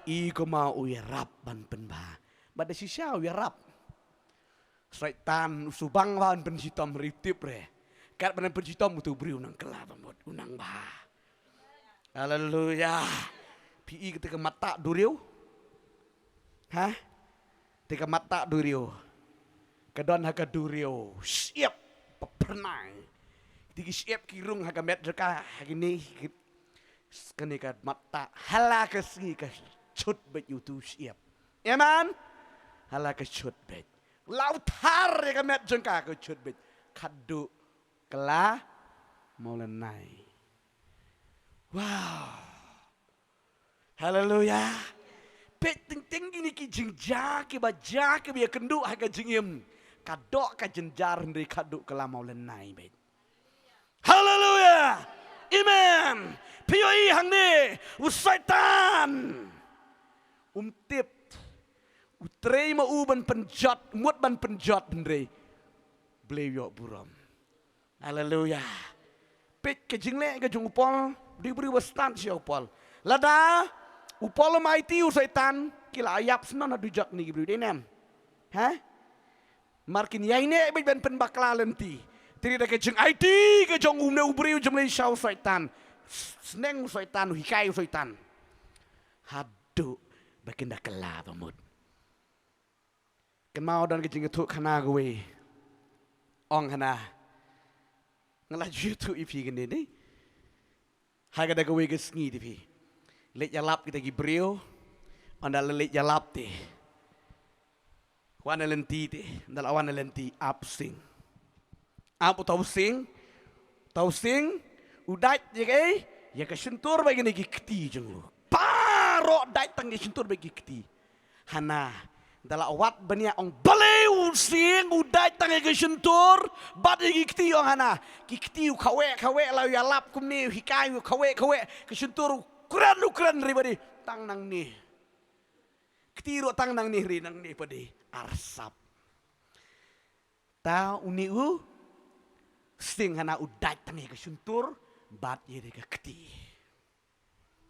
I kumno u ïarap ban pynbha. Bad da shisha u ïarap. Soitan u shu bang ban pynshitom, ri tip re. Kat ban pynshitom utu u briew u nang kylla bamut, u nang bha. Haleluya. Phi i kata ka matta duriaw? Ha? Te ka matta duriaw ka don ha ka duriaw shyiap, paphyrnai. Te ki shyiap ki rung ha ka met jong ka, ha kine ki, kane ka matta, ha la ka sngi ka shut beit utu u shyiap. Amen. Ha la ka shut beit. La u thar ïa ka met jong ka, ka shut beit. Khadduh ka la mawlynnai. Wow. Haleluya. Peit, teng teng kine ki jingjia kiba jia kiba ïakynduh ha ka jingim. Ka doh ka jynjar hynrei khadduh ka la mawlynnai beit. Haleluya. Amen. Phi ïohi hangne, u Soitan um tip. U trei ma u ban pynjot, mut ban pynjot hynrei Blei u ïoh burom. Haleluya. Peit ka jingleh ka jong u Paul, dei u briew ba stad sha u Paul. Lada u Paul um aiti u Soitan, ki la ïap snon ha dujok ne ki briew, dei ne em? Ha? Mar kin ïaineh beit ban pynbakla lynti. Te da ka jingaiti ka jong une u briew jong u Blei sha u Soitan. Sneng u Soitan, u hikai u Soitan. Haduh ba kin da kylla bamut. Kynmaw don ka jingïathuhkhana kawei. Ong hana. Nga la ju ïathuh ïa phi kane ne. Ha kata kawei ka sngi te phi. Leit ïalap kita ki briew. Ynda la leit ïalap te. Wan na lynti te. Ynda la wan na lynti ap sing. Ap uta u sing. Uta u sing u dait ïa kaei? Ïa ka shyntur bad ïa kine ki kti jong u. Baroh dait tang ïa shyntur bad ïa ki kti. Hana, da la wad bniah ong balei u sing u dait tang ïa ka shyntur bad ïa ki kti, ong hana. Ki kti u khawe khawe la u ïalap kumne, u hikai u khawe khawe. Ka shyntur u kren u kren ri bad i tang nangne. Kti ruh tang nangne ri nangne pat i arsap. Ta une u sing hana u dait tang ïa ka shyntur bad ïa ka kti.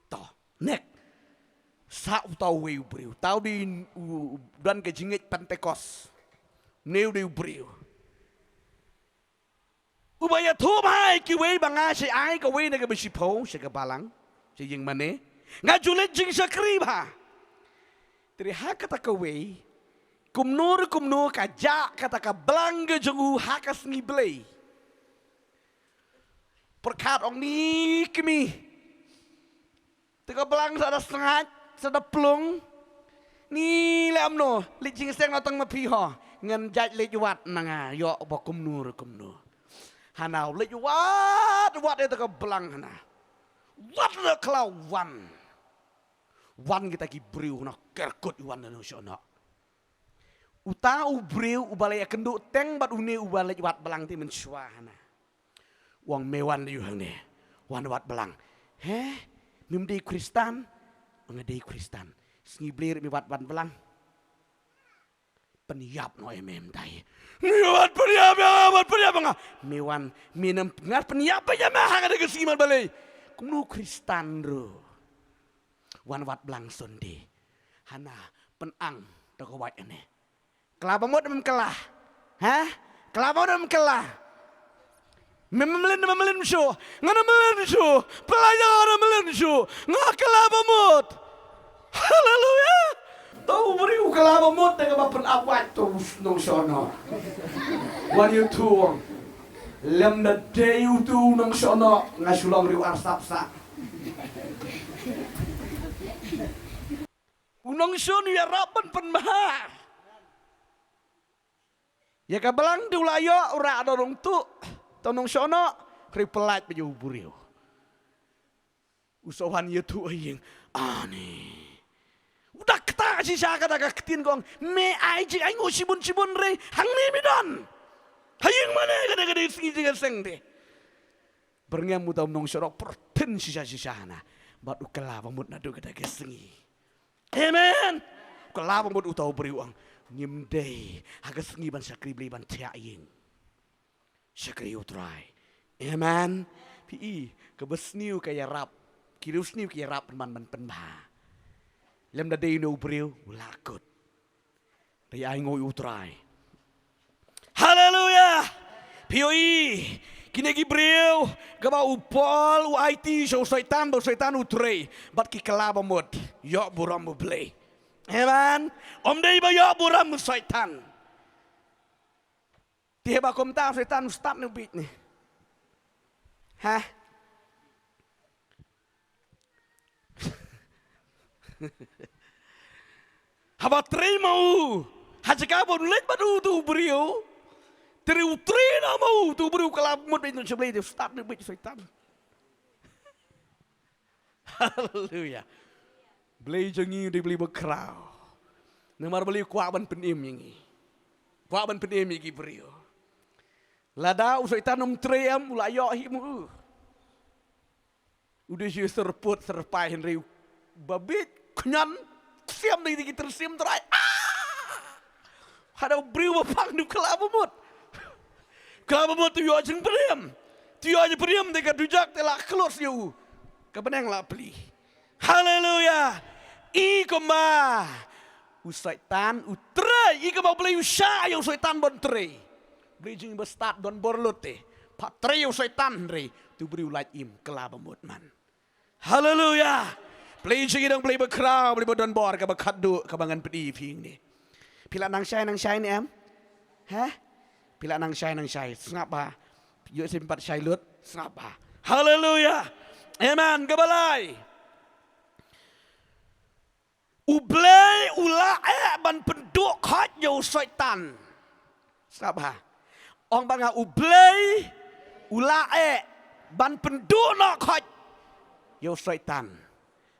To, next. Sa uta uwei u briew. Uta u dei u, u don ka jingngeit Pentecost. Une u dei u briew uba ïathuh bha ïa kiwei ba nga sa ai kawei na kaba shiphew sha ka balang, sha ïing mane. Nga ju leit jingshakri bha. Te ha kata kawei, kumno re kumno ka jah kata ka balang ka jong u ha ka sngi Blei. Pyrkhat ong ni kmie. Te ka balang sa da sngaid, sa da plung. Ni leh kumno, leit jingseng noh tang ma phi ho. Ngan jait leit wad na nga, ïoh ba kumno re kumno. Hana u leit wad, wad ïa kata ka balang hana. Wad na khlaw wan. Wan kita ki briew hana kerkut wan na nongshong noh. Uta u briew uba la ïakynduh teng bad une uba leit wad balang te mynshuwa hana. U ong me wan leit hangne. Wan wad balang. He? Mem dei Khristan? Nga dei Khristan. Sngi Blei ruh me wad wan balang. Pynïap noh ïa me mynta. Me wan pynïap ïa nga, wan pynïap ïa nga. Me wan, me nang ngat pynïap ïa me ha kane ka sngi man balei. Kumno Khristan ruh. Wan wad balang Sunday. Hana, pynang to ka wait ane. Kylla ba mut mem kylla. Ha? Kylla ba mut mem kylla. Mem mlien, mem mlien shuh. Ngan mlien shuh. Pynlait ïa nga, mem mlien shuh. Nga kylla ba mut. Haleluya. To u briew u kylla ba mut da kaba pynap wait to u nongshong noh. Wan ïathuh. Lem da dei utu u nongshong noh nga shu long riew arsap sah. U nongshong u ïarap ban pynbha ïa ka balang, te u la ïoh u rah da u nongtuh. To u nongshong noh, hynrei u pyllait beit ïa u briew. U sa wan ïathuh ha ïing. Ani. U da ktah shisha kata ka ktien, ka ong me ai jingainguh shibun shibun re, hangne me don. Ha ïing mane kata ka dei sngi jingïaseng te. Byrngem uta u nongshong noh pyrthin shisha shisha hana. Bad u kylla ba mut naduh kata ka sngi. Amen. Kylla ba mut uta u briew, u ong ngim dei ha ka sngi ban shakri Blei ban thiah ïing. Shakri U Trai. Amen. Phi i, kaba sniew ka ïarap. Ki riewsniew ki ïarap pynban ban pynbha. Lymda dei une u briew u la kut. Te ai nguh ïa u Trai. Haleluya. Phi ïohi, kine ki briew kaba u Paul u aiti sha u Soitan, ba u Soitan u trei, bad ki kylla ba mut ïoh burom u Blei. Amen. Ym dei ba ïoh burom u Soitan. Te haba kumta u Soitan u stad ne u bieit ne? Ha? Haba trei ma u, ha jaka ba u leit bad u, utu u briew. Te u trei noh ma u, utu u briew u kylla ba mut, bieit noh sha Blei, te u stad ne u bieit u Soitan. Haleluya. Blei jong ngi u dei Blei bakhraw. Namar Blei u kwah ban pynim ïa ngi. Kwah ban pynim ïa ki briew. Lada u Soitan um trei em, u la ïoh hi ma u. U dei shu syrput syrpai, hynrei u ba bieit khñiot, ksiam da ki tyrsiem Trai. Ah! Hada u briew ba pang, u kylla ba mut. Kylla ba mut, u ïoh jingpynim. U ïoh jingpynim da ka dujok, te la close ïa u. Ka bneng la plie. Haleluya. I kumba u Soitan u trei, i kumba u Blei u shah ïa u Soitan ban trei. Blei jong ngi ba stad don bor lut te. Pat trei ïa u Soitan, hynrei utu u briew u lait im, kylla ba mut man. Haleluya. Blei jong ngi dang Blei bakhraw, Blei ba don bor, kaba khatduh, kaba ngan pyni ïa phi hangne. Phi la nang shai, nang shai ne em? He? Phi la nang shai, nang shai. Sngap bha. Ïoh shu pat shai lut. Sngap bha. Haleluya. Amen. Kaba lai. U Blei u la eh ban pynduh khoit ïa u Soitan. Sngap bha. Ong bad nga, u Blei u la eh ban pynduh noh khoit ïa u Soitan.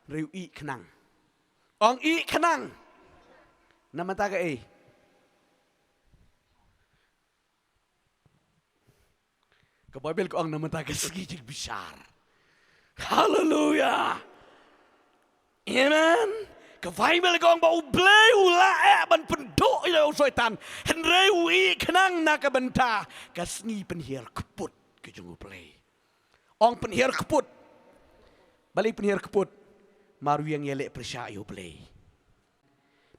Hynrei u ïeh khnang. Ong ïeh khnang. Na bynta kaei? Ka Baibl ka ong na bynta ka sngi jingbishar. Haleluya. Amen. Ka Baibl ka ong ba u Blei u la eh ban pynduh ïa u Soitan. Hynrei u ïeh khnang na ka bynta ka sngi pynhiar kput ka jong u Blei. Ong pynhiar kput. Balei pynhiar kput? Namar u ïeng ïaleh pyrshah ïa u Blei.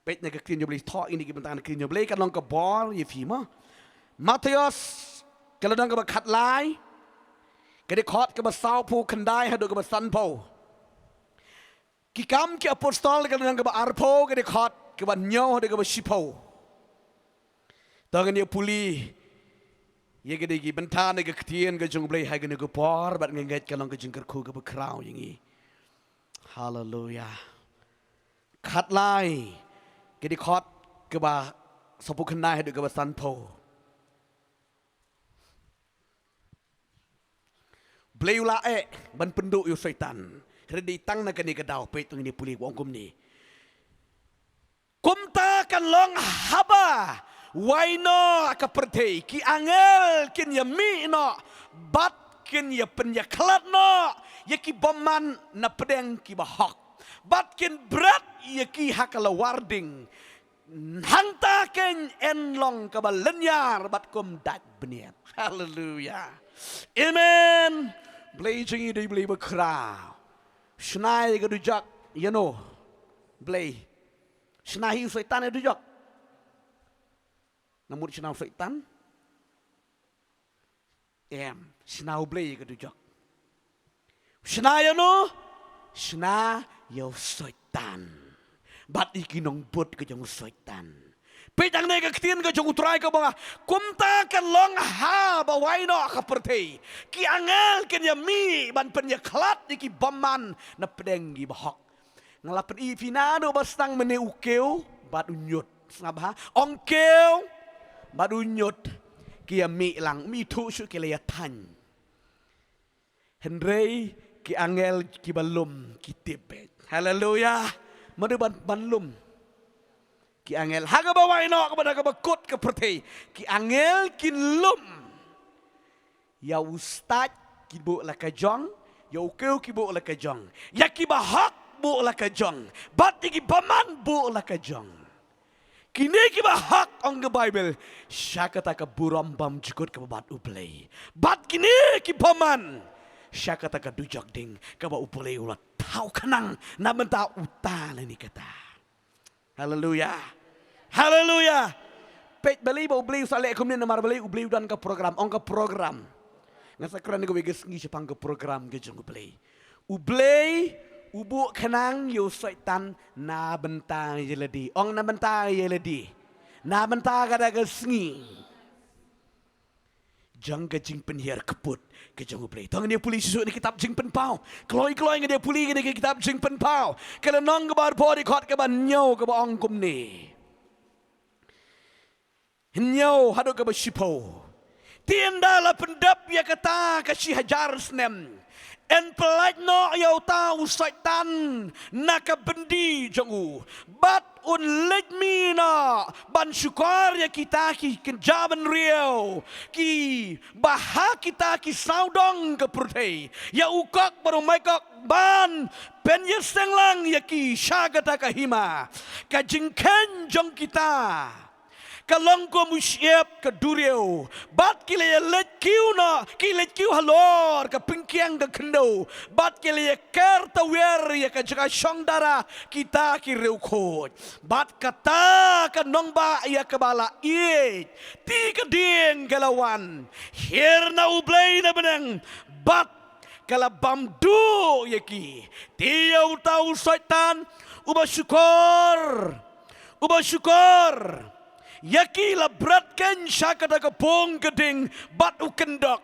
Peit na ka ktien jong u Blei, thoh ïa kine ki bynta na ka ktien jong u Blei, kan long ka bor ïa phi mo. Mathaios, ka lynnong kaba khatlai, ka dkhot kaba sawphew khyndai haduh kaba sanphew. Ki Kam ki Apostol, ka lynnong kaba arphew, ka dkhot kaba hynñiew haduh kaba shiphew. To ngin ïa pule ïa kine ki bynta na ka ktien ka jong u Blei ha kane ka por, bad nga ngeit kan long ka jingkyrkhu kaba khraw ïa ngi. Haleluya. Khatlai, ka dkhot kaba sawphew khyndai haduh kaba sanphew. Blei u la eh ban pynduh ïa u Soitan. Hynrei tang na kane ka daw, peit, to ngin ïa pule, u ong kumne. Kumta kan long haba wai noh ka pyrthei, ki angel kin ïa mih noh, bad kin ïa pynïakhlad noh ïa ki bymman na pdeng ki bahok, bad kin bret ïa ki ha ka lawar ding. Hangta keiñ yn long kaba lynñiar bad kum dait bniat. Haleluya. Amen. Blei jong ngi dei Blei bakhraw. Shna ïa ka dujok ïano? Blei. Shna hi u Soitan ïa ka dujok? Nga mut shna u Soitan? Em, shna u Blei ïa ka dujok. Shna ïano? Shna ïa u Soitan. Bad ïa ki nongbud ka jong u Soitan. Peit hangne ka ktien ka jong u Trai ka ong, kumta kan long haba wai noh ka pyrthei, ki angel kin ïa mih ban pynïakhlad ïa ki bymman na pdeng ki bahok. Nga la pyni ïa phi naduh ba sdang mynne u kiew bad u ñiut. Sngap bha. Ong kiew bad u ñiut ki ïa mih lang, ym ithuh shuh ki la ïa thaiñ. Hynrei ki angel kiba lum ki tip beit. Haleluya. Mano ban, ban lum? Ki angel. Ha kaba wai noh, kaba da kaba kut ka pyrthei, ki angel kin lum. Ïa u stait ki buh la ka jong, ïa u kiew ki buh la ka jong, ïa ki bahok buh la ka jong, bad ïa ki bymman buh la ka jong. Kine ki bahok, ong ka Baibl, sha kata ka burom bymjukut kaba bad U Blei. Bad kine ki bymman, sha kata ka dujok ding kaba U Blei u la thaw khnang na bynta uta lane kata. Haleluya. Haleluya. Peit balei ba U Blei u sa leh kumne, namar balei? U Blei u don ka program, ong ka program. Nga sa kren kawei ka sngi shaphang ka program ka jong U Blei. U Blei u buh khnang ïa u Soitan na bynta ïa lade. Ong na bynta ïa lade. Na bynta kata ka sngi jong ka jingpynhiar kput ka jong U Blei. To ngin ïa pule shuh shuh na ka kitab Jingpynpaw. Kloi kloi ngin ïa pule na ka kitab Jingpynpaw. Ka lynnong kaba arphew, dkhot kaba hynñiew, kaba ong kumne. Hynñiew haduh kaba shiphew. Te ynda la pyndep ïa kata ka shi hajar snem, yn pyllait noh ïa uta u Soitan na ka byndi jong u, bad un leit mih noh ban shukor ïa kita ki kynja bynriew kiba ha kita ki sawdong ka pyrthei, ïa u kok bad u maikok, ban pynïaseng lang ïa ki sha kata ka hima. Ka jingkheiñ jong kita ka long kum u shyiap ka duriaw, bad ki la ïaleit kiew noh, ki leit kiew halor ka pyngkiang ka khyndew, bad ki la ïaker tawiar ïa ka jaka shong dara kita ki riewkhuid. Bad kata ka nongbah ïa kaba la ïeit, te ka dieng ka la wan, hiar na U Blei na bneng, bad ka la bam duh ïa ki. Te ïa uta u Soitan uba shukor, uba shukor ïa ki, la bret keiñ sha kata ka pung ka ding bad u kyndok,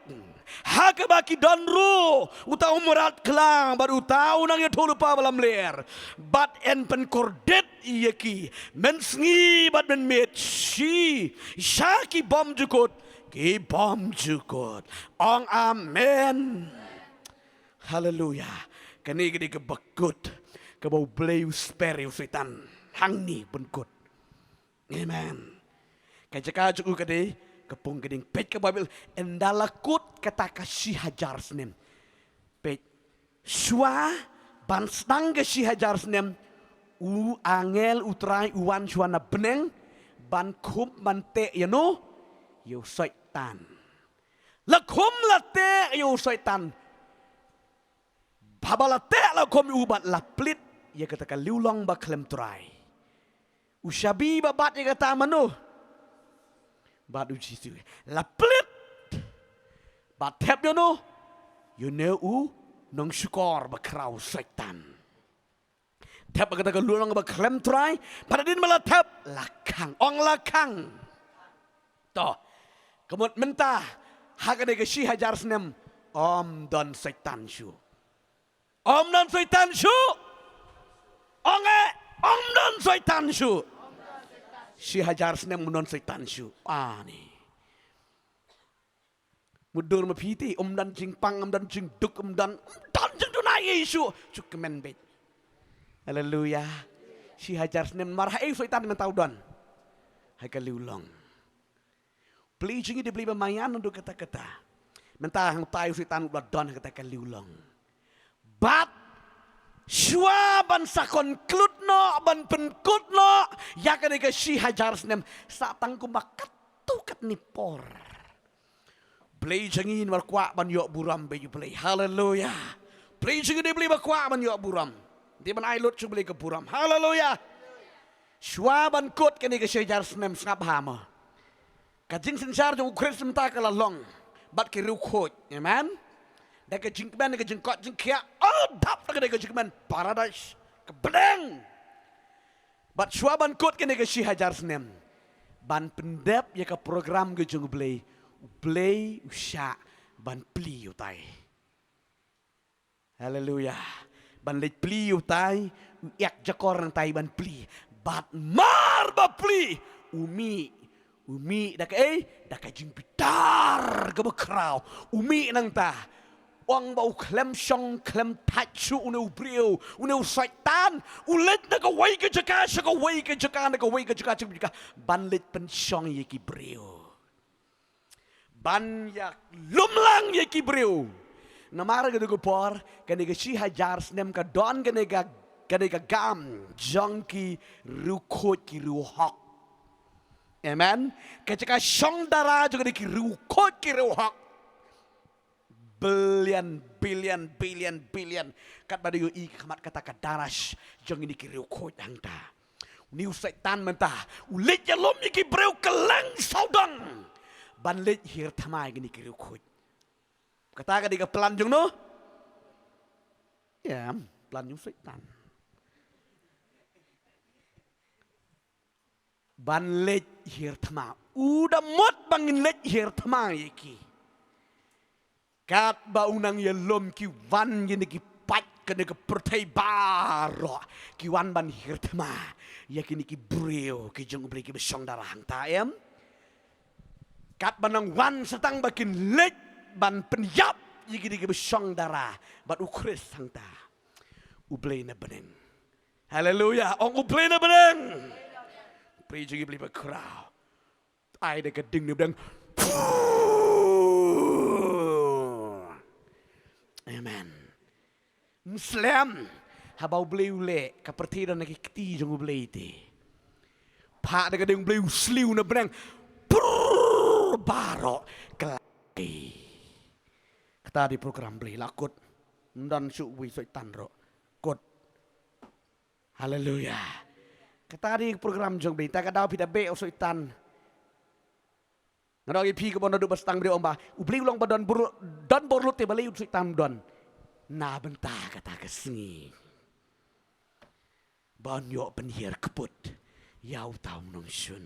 ha kaba ki don ruh uta u mrad khla bad uta u nongïathuhlypa ba lamler, bad yn pynkordit ïa ki mynsngi bad mynmiet shi sha ki bymjukut ki bymjukut. Ong amen. Haleluya. Kane ka dei kaba kut kaba U Blei u sper ïa u Soitan hangne, pynkut. Amen. Ka jaka jong u ka dei ka pung ka ding. Peit ka Baibl, ynda la kut kata ka shi hajar snem. Peit, shuwa ban sdang ka shi hajar snem, u angel U Trai u wan shuwa na bneng ban khum ban teh ïano? Ïa u Soitan. La khum la teh ïa u Soitan. Haba la teh la khum ïa u bad la plie ïa kata ka liwlong ba khlem trai. U shabi ba bat ïa kata mano? Bad U Jisu. La plie. Bad thep ïano? Ïano? U nongshukor bakhraw, Soitan. Thep ha kata ka liwlong ba khlem trai, bad hadien ba la thep, la khang, ong la khang. To, ka mut mynta, ha kane ka shi hajar snem, ym don Soitan shuh. Ym don Soitan shuh. Ong eh, ym don Soitan shuh. Shi hajar snem ym don Soitan shuh. Ani. Mutdur ma phi te, ym don jingpang, ym don jingduk, ym don, ym don jingduna ei shuh. Shu kmen beit. Haleluya. Shi hajar snem namar haei u Soitan mynta u don? Ha ka liwlong. Blei jong ngi dei Blei ba maïan naduh katta katta. Mynta hangtai u Soitan u la don ha kata ka liwlong. Bad shuwa ban sa conclude noh, ban pynkut noh ïa kane ka shi hajar snem, sa tang kumba katto katne por. Blei jong ngi namar kwah ban ïoh burom bad ïa U Blei. Haleluya. Blei jong ngi dei Blei ba kwah ban ïoh burom. Dei ban ai lut sha U Blei ka burom. Haleluya. Shuwa ban kut kane ka shi hajar snem, sngap bha mo. Ka jingsynshar jong u Khrist mynta ka la long bad ki riewkhuid. Amen. Da ka jingkmen, ka jingkoit jingkhiah, oh, dap da ka, da ka jingkmen paradais ka bneng. Bad shuwa ban kut kane ka shi hajar snem, ban pyndep ïa ka program ka jong U Blei, U Blei u shah ban plie ïa utai. Haleluya. Ban leit plie ïa utai, u ïakjakor nangtai ban plie. Bad mar ba plie, u mih, u mih da kaei, da ka jingbitar kaba khraw. U mih nangta. Ong ba u khlem shong khlem thait shuh une u briew, une u Soitan, u leit na kawei ka jaka sha kawei ka jaka, na kawei ka jaka sha kawei ka jaka, ban leit pynshong ïa ki briew. Ban ïalum lang ïa ki briew. Namar ka dei ka por, kane ka shi hajar snem ka don kane ka, kane ka gam jong ki riewkhuid ki riewhok. Amen. Ka jaka shong dara jong kane ki riewkhuid ki riewhok. Billion, billion, billion, billion. Katba da ïohi ka khmat kata ka dara sh-, jong kine ki riewkhuid hangta. Une u Soitan mynta u leit ïalum ïa ki briew kylleng sawdong ban leit hiar thma ïa kine ki riewkhuid. Kata ka dei ka plan jong no? Ïa, plan jong u Soitan. Ban leit hiar thma. U da mut ba ngin leit hiar thma ïa ki. Katba u nang ïalum ki wan ïa kine ki paid kane ka pyrthei baroh, ki wan ban hiar thma ïa kine ki briew ki jong U Blei kiba shong dara hangta, em? Katba nang wan sa tang ba kin leit ban pynïap ïa kine kiba shong dara bad U Khrist hangta, U Blei na bneng. Haleluya. Ong U Blei na bneng. Pyrshah ïa U Blei ba khraw. Ai da ka ding na bneng. Amen. Slem. Haba U Blei u leh, ka pyrthei don ha ki kti jong U Blei te. Phah da ka ding U Blei u sliew na bneng. Prrr, baroh. Khlaiñ. Kata dei program Blei la kut. Ym don shuh uwei u Soitan ruh. Kut. Haleluya. Kata dei program jong Blei. Te ka daw phi da beh u Soitan. Nga ong ïa phi kaba naduh ba sdang ba dei ong ba U Blei u long ba don bor, don bor lut te balei u Soitan don. Na bynta kata ka sngi ba un ïoh pynhiar kput ïa uta u nongshun.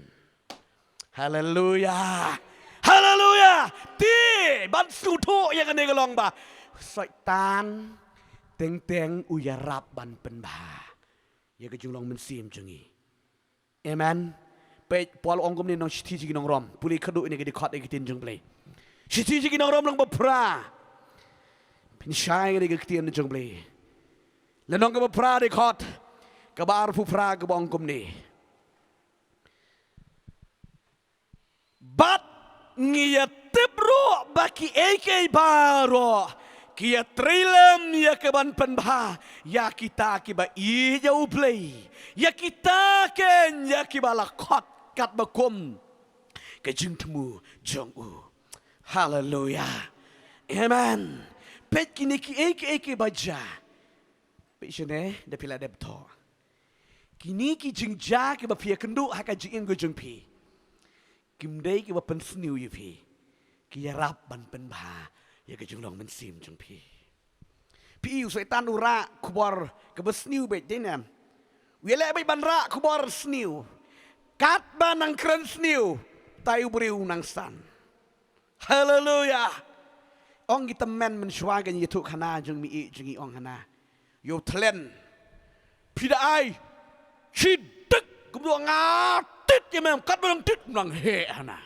Haleluya. Haleluya. Te ban sngewthuh ïa kane ka long ba Soitan teng teng u ïarap ban pynbha ïa ka jinglong mynsiem jong ngi. Amen. Peit, Paul ong kumne, nong shithi sha ki nong Rom. Pule khadduh ïa kane ka dkhot ïa ka ktien jong Blei. Shithi sha ki nong Rom lynnong ba phra. Pynshai ïa kane ka ktien jong Blei. Lynnong kaba phra, dkhot kaba arphew phra, kaba ong kumne. Bad ngi ïa tip ruh ba kiei kiei baroh ki ïa trei lem ïa ka ban pynbha ïa kita kiba ïeit ïa U Blei, ïa kita keiñ ïa kiba la khot katba kum ka jingthmu jong u. Haleluya. Amen. Peit kine kiei kiei kiba jia. Peit shane, da phi la dep thoh. Kine ki jingjia kiba phi ïa kynduh ha ka jingim ka jong phi, kim dei kiba pynsniew ïa phi. Ki ïarap ban pynbha ïa ka jinglong mynsiem jong phi. Phi i u Soitan u rah khubor kaba sniew beit, dei ne em? U ïaleh beit ban rah khubor sniew. Katba nang kren sniew, tai u briew u nang san. Haleluya. Ong ki tymmen mynshuwa, kan ïathuh khana jong mi i jong i, ong khana. Ïoh thlen. Phi da ai. Shi dik kumto nga tit ïa me, katba nang tit nang heh hana.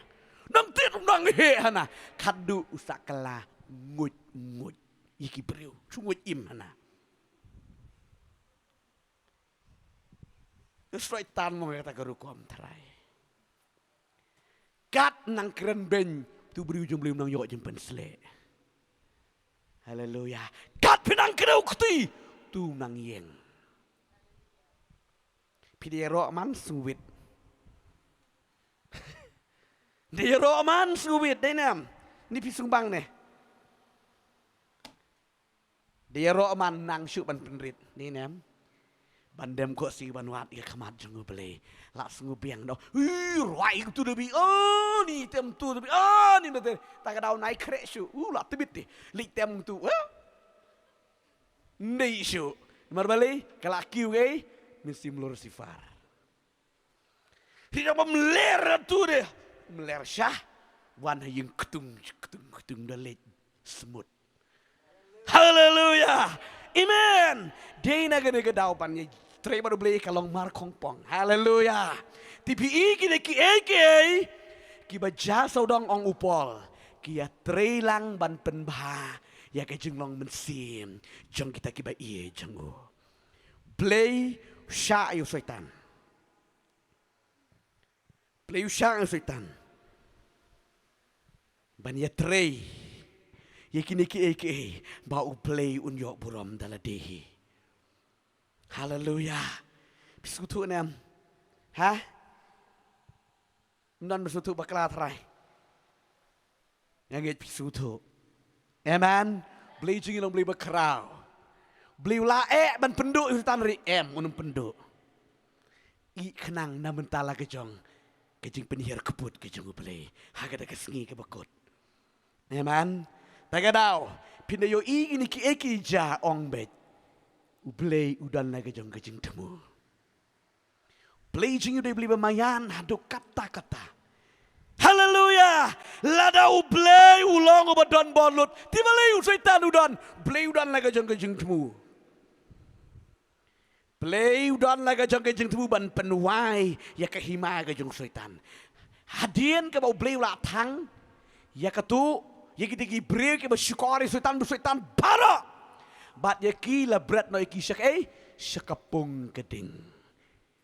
Nang tit nang heh hana. Khadduh u sa kylla nguid nguid ïa ki briew. Shu nguid im hana. U Soitan mo ïa kata ka rukom trai. Kat nang kren beiñ, tu briew jong Blei um nang ïoh jingpynshlur. Haleluya. Kat phi nang kdew kti, tu nang ïeng. Phi dei ïaroh man sngewit. Dei ïaroh man sngewit, dei ne em? Ni phi sngewbang ne? Dei ïaroh man nang shuh ban pynrit. Ni ne em? Ban dem khohsiew ban wad ïa ka khmat jong U Blei. La sngewbiang noh. Ui, rwai tu da bi. Oh, ni tem tu da bi. Oh, ni na te. Ta ka daw nai khreh shuh. Uh, la tbit te. Li tem tu. Eh? Ndei shuh. Namar balei, ka la kiew kei mynsiem Lucifer. Ri da bym ler tu de. Ym ler shah. Wan ha ïing ktung, ktung, ktung da leit smut. Haleluya. Amen. Dei na kane ka daw ban ïa trei bad U Blei ka long mar khongpong. Haleluya. Te phi i kine kiei kiei kiba jia sawdong, ong u Paul, ki ïa trei lang ban pynbha ïa ka jinglong mynsiem jong kita kiba ïeit jong u. Blei u shah ïa u Soitan. Blei u shah ïa u Soitan ban ïa trei ïa kine kiei kiei ba U Blei un ïoh burom da lade hi. Haleluya. Phi sngewthuh ne em? Ha? Ym don ba sngewthuh bakla trai. Nga ngeit phi sngewthuh. Amen. Blei jong ngi long Blei bakhraw. Blei u la eh ban pynduh ïa u Soitan, ri em, un ym pynduh. Ï khnang na mynta la ka jong ka jingpynhiar kput ka jong U Blei ha kata ka sngi kaba kut. Amen. Ta ka daw phin da ïohi ïa kine kiei kiei, ong beit, U Blei u don la ka jong ka jingthmu. Blei jong ngi u dei Blei ba maïan haduh katta katta. Haleluya. Lada U Blei u long uba don bor lut, te balei u Soitan u don? Blei u don la ka jong ka jingthmu. Blei u don la ka jong ka jingthmu ban pynwai ïa ka hima ka jong u Soitan. Hadien kaba U Blei u la thang ïa katu, ïa kita ki briew kiba shukor ïa u Soitan, u Soitan baroh, bad ïa ki la bret noh ïa ki sha kaei? Sha ka pung ka ding.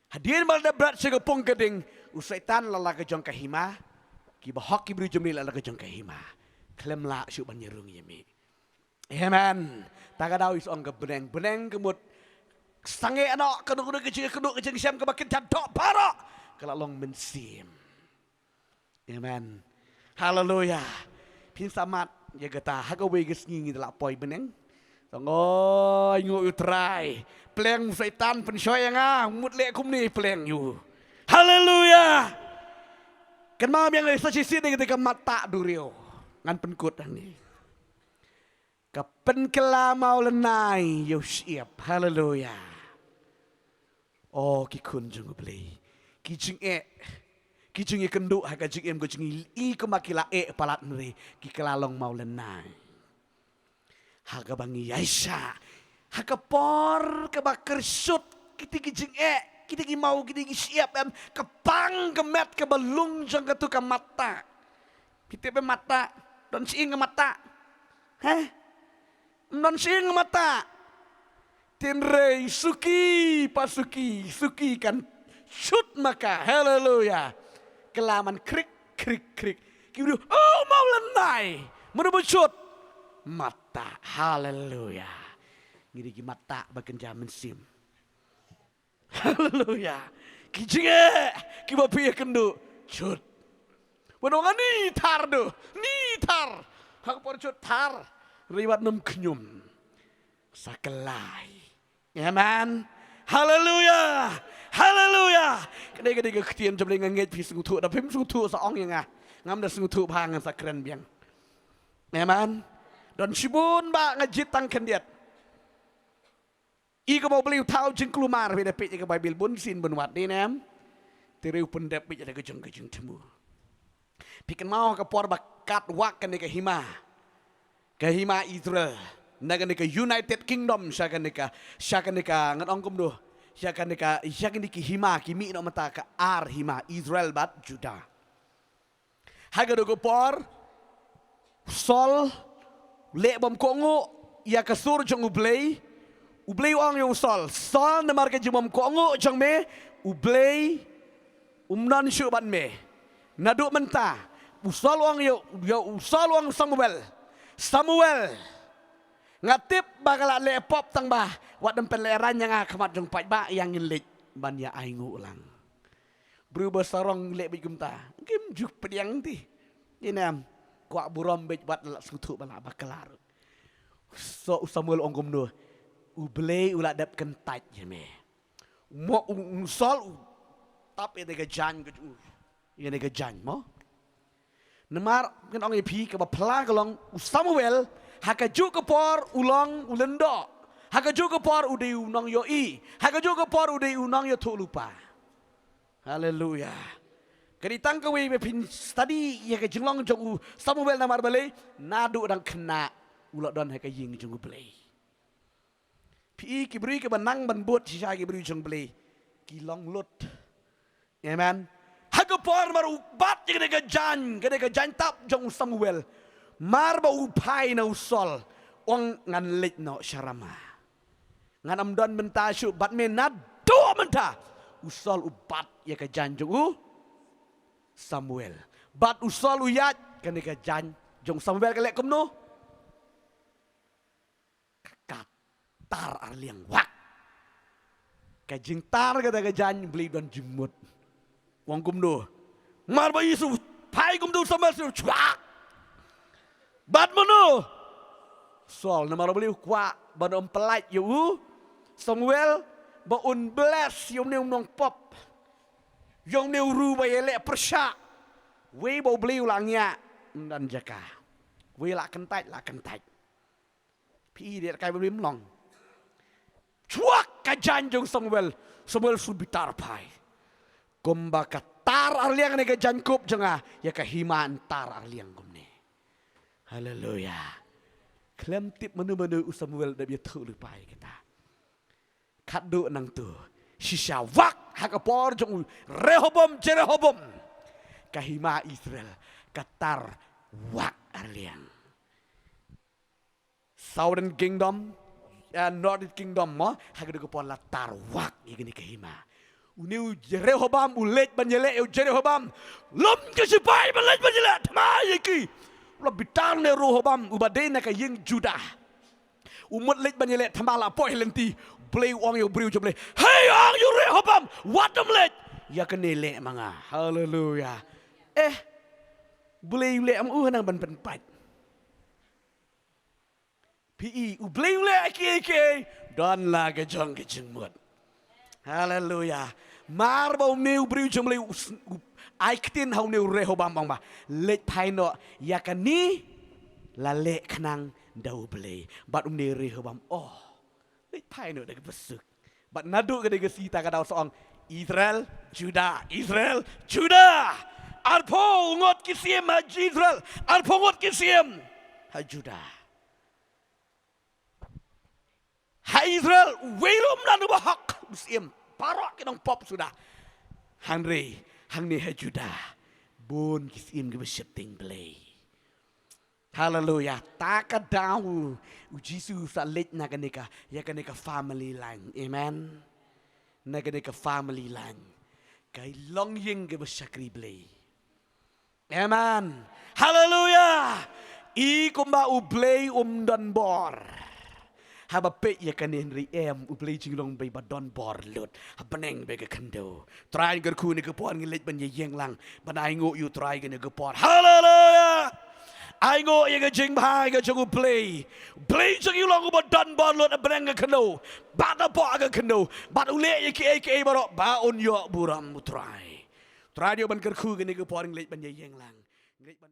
Hadien ba la bret sha ka pung ka ding, u Soitan la la ka jong ka hima, kiba hok ki briew jong U Blei la la ka jong ka hima. Khlem lah shuh ban ïarung ïa me. Amen. Ta ka daw is ong ka bneng, bneng ka mut sangeh noh, kano kano ka jingkynduh ka jingshem kaba kynja doh baroh ka la long mynsiem. Amen. Haleluya. Phin sa mad ïa kata, ha kawei ka sngi ngi la poi bneng. Tang oi, nguh ïa U Trai. Pleng u Soitan pynshoi ïa nga, mut leh kumne pleng ïa u. Haleluya. Kynmaw biang ïa sa shisien ïa kata ka matta duriaw. Ngan pynkut hangne. Ka pynkylla mawlynnai ïa u shyiap. Haleluya. O ki khun jong U Blei, ki jingeh, ki jingïakynduh ha ka jingim ka jong ngi, i kumba ki la eh palat, hynrei ki kylla long mawlynnai. Ha kaba ngi ïaishah ha ka por kaba kyrshut, kita ki jingeh, kita ki maw, kita ki shyiap, em, ka pang ka met kaba lung jong katu ka matta. Phi tip em matta, don shi ïing ka matta? Heh? Ym don shi ïing ka matta. Hynrei suki pa suki, suki kan shut ma ka. Haleluya. Kylla man krik krik krik. Ki briew, oh, mawlynnai. Mano ba shut? Matta. Haleluya. Ngi dei ki matta ba kynja mynsiem. Haleluya. Ki jingeh kiba phi ïakynduh, shut. Wat ong ani thar duh, ni thar. Ha ka por shut thar. Hynrei wat nym khñium. Sa kylla. Amen. Haleluya. Haleluya. Kane ka dei ka ktien jong U Blei, nga ngeit phi sngewthuh. Da phim sngewthuh sa ong ïa nga. Ngam da sngewthuh bha, ngan sa kren biang. Amen. Don shibun ba nga jied tang khyndiat. I kumba U Blei u thaw jingkulmar, phi da peit ïa ka Baibl bun sien bun wat, ne em? Te ruh u pyndep beit ïa ka jong ka jingthmu. Phi kynmaw ka por ba kat wak kane ka hima, ka hima Israel, na kane ka United Kingdom, sha kane ka, sha kane ka, ngan ong kumno, sha kane ka, sha kane ki hima ki mih noh mynta ka ar hima, Israel bad Judah. Ha kata ka por, Saul u leh bym kohnguh ïa ka sur jong U Blei. U Blei u ong ïa u Saul, Saul, namar ka jingbym kohnguh jong me, U Blei um don shuh bad me. Naduh mynta, u Saul u ong ïa, ïa u Saul u ong Samuel, Samuel, nga tip ba ka la leh pop, tang ba wat nym pynlehraiñ ïa nga ha khmat jong u paidbah, ïa ngin leit ban ïa ainguh lang. Briew ba sarong leh beit kumta, kim ju pdiang te. Ïa ne em, kwah burom beit wat la sngewthuh ba la bakla ruh. So u Samuel u ong kumno? U Blei u la dep kyntait ïa me. Mo u, u Saul u tap ïa ne ka jaiñ ka ju, ïa ne ka jaiñ mo. Namar ngan ong ïa phi, kaba pla ka long, u Samuel ha kajuh ka por u long u lyngdoh, ha kajuh ka por u dei u nongïohi, ha kajuh ka por u dei u nongïathuhlypa. Haleluya. Ka dei tang kawei ba phin study ïa ka jinglong jong u Samuel, namar balei? Naduh dang khynnah u la don ha ka ïing jong U Blei. Phi i ki briew kiba nang ban bud shisha, ki briew jong U Blei, ki long lut. Amen. Ha ka por mar u bat ïa kane ka jaiñ, kane ka jaiñ tap jong u Samuel, mar ba u phai na u Saul, u ong ngan leit noh sha Rama. Ngan ym don mynta shuh bad me naduh mynta. U Saul u bat ïa ka jaiñ jong u Samuel. Bad u Saul u ïaid, kane ka jaiñ jong u Samuel ka leh kumno? Ka kat tar ar liang wak. Ka jingtar kata ka jaiñ, U Blei u don jingmut. U ong kumno? Mar ba i shu phai kumto, Samuel shu chwak. Bad mano? Saul, namar U Blei u kwah ban ym pyllait ïa u Samuel, ba un bless ïa une u nongpop. Yong ne u ru ba ïaleh pyrshah. Wei ba u Blei u la ngiah. Ym don jaka. Wei la kyntait, la kyntait. Phi i de kai ba Blei mlong. Chuak ka jaiñ jong Samuel. Samuel shu bitar phai. Kumba ka tar arliang ne ka jaiñ kup jong nga. Ïa ka hima yn tar arliang kumne. Haleluya. Khlem tip mano mano u Samuel da ïathuh lypa ïa kita. Khadduh nangtu. Shisha wak ha ka por jong u Rehoboam, Jeroboam. Ka hima Israel. Ka tar wak arliang. Southern Kingdom, eh, Northern Kingdom mo, ha ka dei ka por la tar wak ïa kane ka hima. Une u Jeroboam, u leit ban ïaleh ïa u Jeroboam. Lum ki sipai ban leit ban ïaleh, thma ïa ki. U la bitar ne Rehoboam, u ba dei na ka ïing Judah. U mut leit ban ïaleh thma la poi lynti. Blei u ong ïa u briew jong Blei. Hei ong ïa u Rehoboam, wat ym leit. Ïa kane leh ma nga. Haleluya. Eh, Blei u leh ma u nang ban pynpait. Phi i, u Blei u leh kiei kiei, don la ka jong ka jingmut. Haleluya. Mar ba une u briew jong Blei u s-, u ai ktien ha une u Rehoboam ong ba. Leit phai noh ïa kane la leh khnang da u Blei. Bad une Rehoboam, oh. Leit phai noh da kaba suk. Bad naduh ka dei ka sita ka daw sa ong Israel, Judah, Israel, Judah. Arphew ngut ki siem ha Israel, arphew ngut ki siem ha Judah. Ha Israel, wei ruh ym don uba hok, u siem. Baroh ki nongpop suda. Hynrei, hangne ha Judah. Bun ki siem kiba sheptieng Blei. Haleluya. Ta ka daw u Jisu sa leit na kane ka, ïa kane ka family line. Amen. Na kane ka family line. Ka longïing kaba shakri Blei. Amen. Haleluya. I kumba u Blei um don bor. Haba peit ïa kane hynrei em u Blei jinglong bha ba don bor lut. Ha bneng bad ka khyndew. Trai kyrkhu ne ka por ngi leit ban ïeng lang. Ban ainguh ïa u Trai kane ka por. Haleluya. Ainguh ïa ka jingbha ka jong u Blei. Blei jong ngi u long uba don bor lut ha bneng ka khyndew. Bad hapoh ka khyndew. Bad u leh ïa kiei kiei baroh ba un ïoh burom u Trai. Trai dei ban kyrkhu kane ka por ngi leit ban ïeng lang. Ngi leit ban